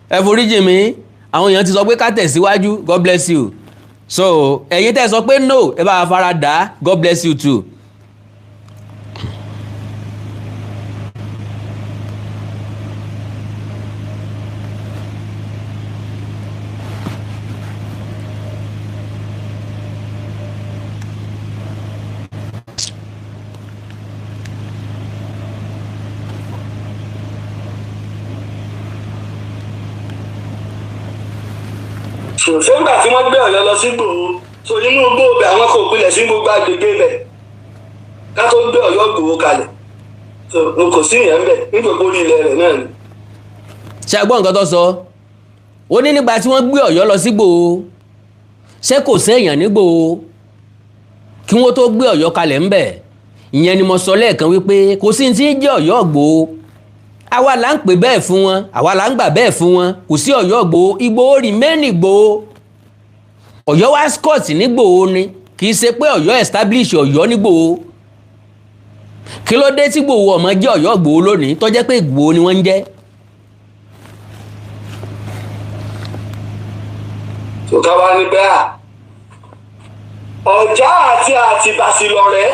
Ẹ foríjì mi. Àwọn èèyàn ti sọ pé ká tẹ̀síwájú. God bless you. So, ẹ̀yin tẹ́ sọ pé no, ẹ bá wa fara dà á. God bless you too. Ṣùgbọ́n tí wọ́n gbé Ọ̀yọ́ lọ sí Ìgbòho, so inú igbó ibẹ̀, àwọn kò pilẹ̀ sí gbogbo agbègbè ibẹ̀ ká tó gbé Ọ̀yọ́ Ìgbòho kalẹ̀. So n kò sí ìyẹn bẹ̀ ní gbogbo orí ilẹ̀ rẹ̀ náà ni. Ṣe gbọ́ nǹkan tó sọ? Ó ní nígbà tí wọ́n gbé Ọ̀yọ́ lọ sígbòho, ṣé kò séèyàn nígbòho kí wọ́n tó gbé Ọ̀yọ́ kalẹ̀ ńbẹ̀? Ìyẹn ni mo sọ lẹ́ẹ̀kan wípé kò sí ní tí ń jẹ́ Ọ̀yọ́ Ìgbòho. Àwa là ń pè bẹ́ẹ̀ fún wọn, àwa là ń gbà bẹ́ẹ̀ fún wọn. Kò sí Ọ̀yọ́ Ìgbòho. Ìgbòho remain Ìgbòho. Ọ̀yọ́ wá squat nígbòho ni, kì í ṣe pé Ọ̀yọ́ establish Ọ̀yọ́ nígbòho. Kí ló dé tí Ìgbòho ọmọ jẹ́ Ọ̀yọ́ Ìgbòho lónìí tó jẹ́ pé Ìgbòho ni wọ́n ń jẹ́? So ká wá ní bẹ́ẹ̀, Ọ̀já àti Àtìbà sì lọ̀rẹ́.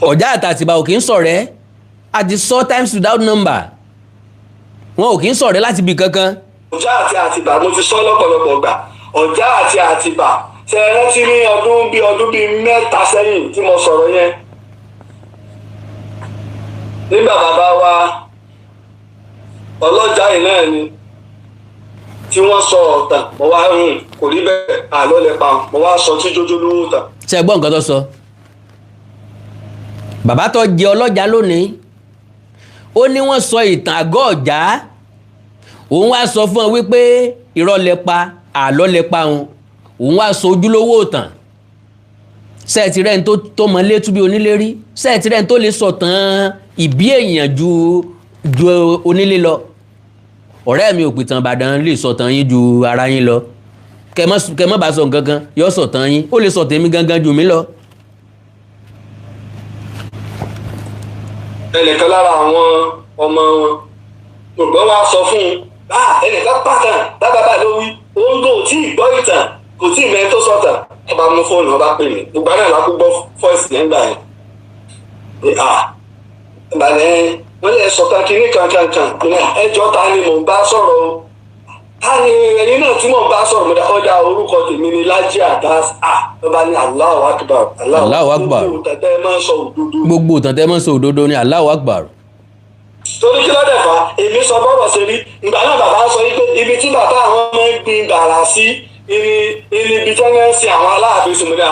Ọ̀já àtàtìbà ò kì í ṣọ̀rẹ́. A ti sọ times without number, wọn ò kì í ṣọ̀rẹ́ láti ibì kankan. Ọ̀já àti Àtìbà, mo ti sọ lọ́pọ̀lọpọ̀ gbà, Ọ̀já àti Àtìbà, ṣe é rántí ní ọdún bíi 3 sẹ́yìn tí mo sọ̀rọ̀ yẹn, nígbà bàbá wa ọlọ́jà yìí náà ni tí wọ́n sọ ọ̀tàn, mo wá ń kò rí bẹ́ẹ̀, àlọ́ lẹ pa, mo wá sọ tí jójó lówó tàn. Ṣe gbọ́ nǹkan tó sọ? Bàbá tó jẹ ọlọ́jà lónìí, ó ní wọ́n sọ ìtàn àgọ́ ọ̀já, òun wá sọ fún ọ wípé irọ́ lẹ pa, àlọ́ lẹ pa òun, òun wá sọ ojúlówó ìtàn. Sẹ́ẹ̀tì rẹ̀ ń tó mọ létú bí onílé rí? Sẹ́ẹ̀tì rẹ̀ ń tó lè sọ̀tàn ìbí èèyàn ju onílé lọ? Ọ̀rẹ́ mi, òpìtàn Ìbàdàn lè sọ̀tàn yín ju ara yín lọ. Kẹ mọ́ bá sọ nǹkan kan, yọ sọ̀tàn yín, ó lè sọ̀tàn èmi gangan jù mí lọ. Ẹnìkan lára àwọn ọmọ wọn gbogbo wa sọ fún un, ah, ẹnìkan pàtàn bábàbà ló wí, òun kò tí ì gbọ́ ìtàn, kò tí ì mẹ́rin tó sọ̀tàn. Ọba mú fóònù, ọba pè mí. Gbogbo àná làkú gbọ́ voice yẹn gbà yẹn. Ah, ìbàlẹ̀ wọ́n lè sọ̀tàn kínní kankan kan. Ẹjọ́, ta ni mò ń bá sọ̀rọ̀ o? Ta ni ẹni náà tí mò ń bá sọ̀rọ̀? Mo dá ọjà, orúkọ tèmi ni Lájí Abbas. Ah, ọba ní Allahu Akbar. Allahu Akbar. Gbogbo tẹ̀tẹ̀ máa ń sọ òdodo. Gbogbo ìtàn tẹ́ mọ́ sọ òdodo ni, Allahu Akbar. Torí kí ló dẹ̀ fà á? Èmi sọ bọ́rọ̀ ṣe rí. Ìgbà náà bàbá sọ wípé ibi tí bàbá àwọn máa ń gbin bàrà sí ìní ibi tí wọ́n ń sin àwọn aláàfin sí. Mo ní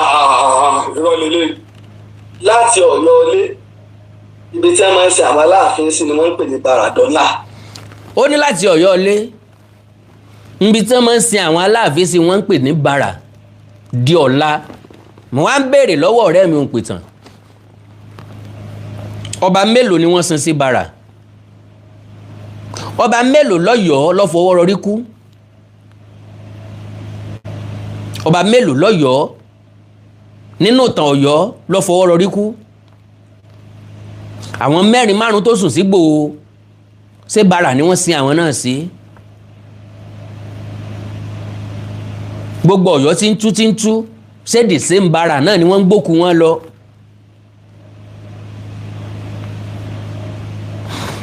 irọ́ lélẹ̀. Láti Ọ̀yọ́ ilé, ibi tí wọ́n máa ń sin àwọn aláàfin sí ni wọ́n ń pè ní Bàràdọ́là. Ó ní láti Ọ̀yọ́ ilé, níbi tí wọ́n máa ń sin àwọn aláàfin sí, wọ́n ń pè ní Bàrà di ọ̀la. Mo wá ń béèrè lọ́wọ́ ọ̀rẹ́ mi òǹpìtàn, ọba mélòó ni wọ́n sin sí Bàrà? Ọba mélòó lọ́yọ̀ọ́ ló fọwọ́ rọrí kú? Ọba mélòó lọ́yọ̀ọ́ nínú ìtàn Ọ̀yọ́ ló fọwọ́ rọrí kú? Àwọn mẹ́rin márùn tó sùn sígbò, ṣé Bàrà ni wọ́n sin àwọn náà sí? Gbogbo Ọ̀yọ́ tí ń tú tí ń tú, ṣé the same Bàrà náà ni wọ́n ń gbókù wọn lọ?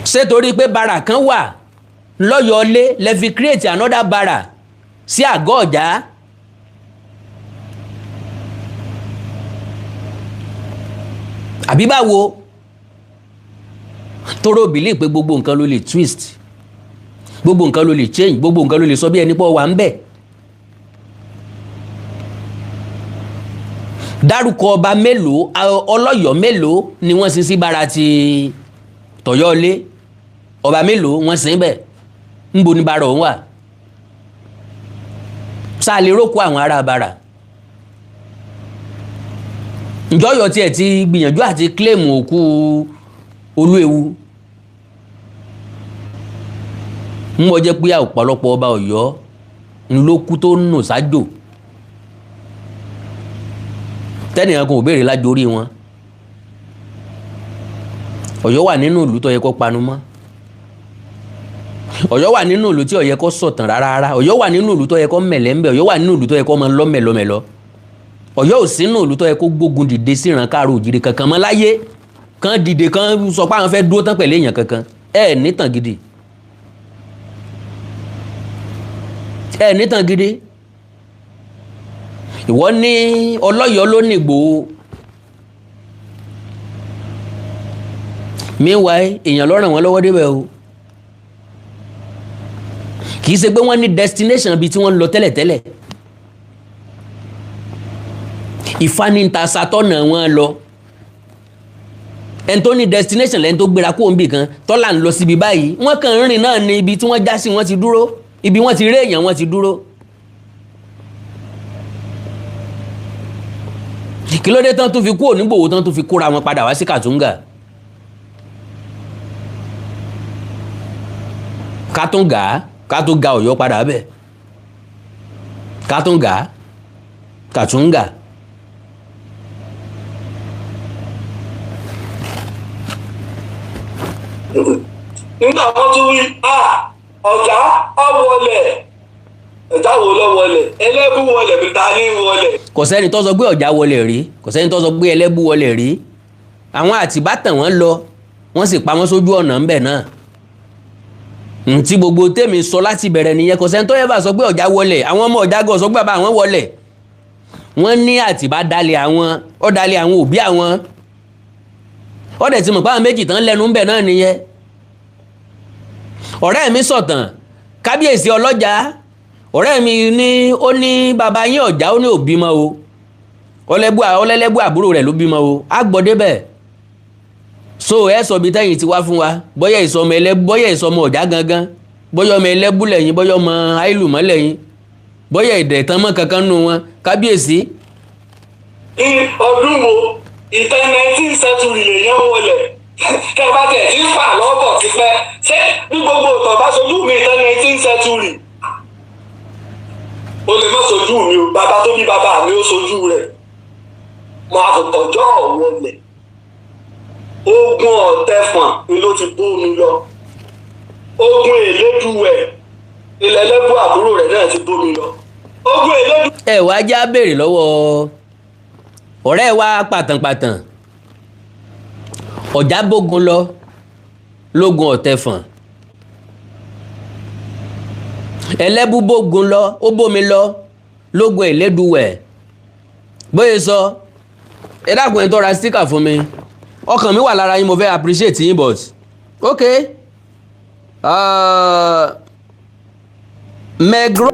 Ṣé torí pé Bàrà kan wà lọ́yọ̀ọ́lé lẹ fi create another Bàrà sí àgọ́ ọ̀já? Àbí báwo? Tóró believe pé gbogbo nǹkan ló lè twist, gbogbo nǹkan ló lè change, gbogbo nǹkan ló lè sọ bí ẹni pọ̀ wà ń bẹ̀. Dárúkọ ọba mélòó, ọlọ́yọ̀ọ́ mélòó ni wọ́n sin sí Bàrà ti tọ̀yọ́lé? Ọba mélòó wọ́n sin bẹ̀? Ńbo ni Bàrà òun wà? Sáà lè rókò àwọn ará Bàrà? Ǹjọ́ Ọ̀yọ́ tiẹ̀ ti gbìyànjú àti claim òkú Olúewu? Ń mọ̀ jẹ́ pé ọ̀pọ̀lọpọ̀ ọba Ọ̀yọ́ ń ló kú tó nù sájò, tẹ́nìyàn kan ò béèrè lájò orí wọn. Ọ̀yọ́ wà nínú ìlú tó yẹ kó panu mọ́. Ọ̀yọ́ wà nínú ìlú tí ó yẹ kó sọ̀tàn rárá rárá. Ọ̀yọ́ wà nínú ìlú tó yẹ kó mẹ̀lẹ́ńbẹ̀. Ọ̀yọ́ wà nínú ìlú tó yẹ kó máa lọ́ mẹ̀lọ́mẹ̀lọ́. Ọ̀yọ́ ò sínú ìlú tó yẹ kó gbógun dìde síran káàró òjìrì kankan mọ́ láyé, kan dìde, kan sọ pé àwọn fẹ́ dúró tán pẹ̀lú èèyàn kankan. Ẹ nítàn gidi, ẹ nítàn gidi. Ìwọ ní ọlọ́yọ̀ọ́ ló ní Ìgbòho. Meanwhile, èèyàn ló ràn wọ́n lọ́wọ́ débẹ̀ o. Kì í ṣe pé wọ́n ní destination bíi tí wọ́n ń lọ tẹ́lẹ̀tẹ́lẹ̀. Ìfanita satọ́nà wọn lọ. Ẹni tó ní destination lẹ́ni tó gbéra kó nbì kan tọ́lá ń lọ síbi báyìí. Wọ́n kàn ń rìn náà ní ibi tí wọ́n já sí, wọ́n ti dúró. Ibi wọ́n ti rí èèyàn, wọ́n ti dúró. Kí ló dé tán tún fi kúrò nígbòho, tán tún fi kóra wọn padà wá sí Kàtúngà? Kátúngà, Kátúngà, Ọ̀yọ́ padà bẹ̀. Kátúngà, Kàtúngà. Nígbà wọn tún wí, a ọ̀gá ọ̀wọ́lẹ̀, ọ̀gá wo lọ wọlẹ̀? Ẹlẹ́bù wọlẹ̀ bí ta ní wọlẹ̀. Kò sẹ́ni tó sọ pé ọ̀já wọlé rí, kò sẹ́ni tó sọ pé ẹlẹ́bù wọlé rí. Àwọn àtìbátàn wọn lọ, wọ́n sì pa wọ́n sójú ọ̀nà ńbẹ̀ náà. Ntí gbogbo tèmi sọ láti bẹ̀rẹ̀ nìyẹn. Kò sẹ́ni tó yẹ bá sọ pé ọ̀já wọlé. Àwọn ọmọ ọ̀já gan sọ pé bàbá àwọn wọlé. Wọ́n ní àtìbá dalẹ̀ àwọn, ó dalẹ̀ àwọn òbí àwọn. Ó dẹ̀ ti mọ̀ pé àwọn méjì tán lẹ́nu ńbẹ̀ náà nìyẹn. Ọ̀rẹ́ mi sọ̀tàn kábíyèsí ọlọ́jà. Ọ̀rẹ́ mi ní, ó ní bàbá yín ọ̀já, ó ní òbí mọ́ o, ọlẹ́lẹ́bù àbúrò rẹ̀ ló bímọ o. Á gbọ́ débẹ̀. So ẹ sọ bí tẹ́yìn ti wá fún wa, bóyá ìsọmọ ẹlẹ́bù, bóyá ìsọmọ ọ̀já gangan, bóyá ọmọ ẹlẹ́bù lẹ́yìn, bóyá ọmọ àìlùmọ́ lẹ́yìn, bóyá ìdẹ̀tàn mọ́ kankan nù wọn, kábíyèsí. Ní ọdún wo? Ìtàn 19th century lèyàn wọlẹ̀. Kẹ́ ẹ bá tẹ̀ tí ń fà lọ́bọ̀ tipẹ́, ṣé bí gbogbo ìtàn bá sojú mi, ìtàn 19th century o lè má sojú mi o. Bàbá tó bí bàbá mi ó sojú rẹ̀. Máa ọjọ́ wọlẹ̀, ogun ọ̀tẹ̀fọ̀n ni ló ti bó mi lọ. Ogun èlédùwẹ̀ ilẹ̀ ẹlẹ́bù àbúrò rẹ̀ náà ti bó mi lọ. Ogun èlédù. Ẹ wá já béèrè lọ́wọ́ ọ̀rẹ́ wa pàtànpàtàn. Ọ̀já bógun lọ lógun ọ̀tẹ̀fọ̀n, ẹlẹ́bù bógun lọ, ó bómi lọ lógun ẹ̀lẹ́dùwẹ̀. Bóyá sọ, ẹ dákun, ẹ tọ́ra sticker fún mi. Ọkàn mi wà lára yín, mo fẹ́ appreciate yín, but okay, megro.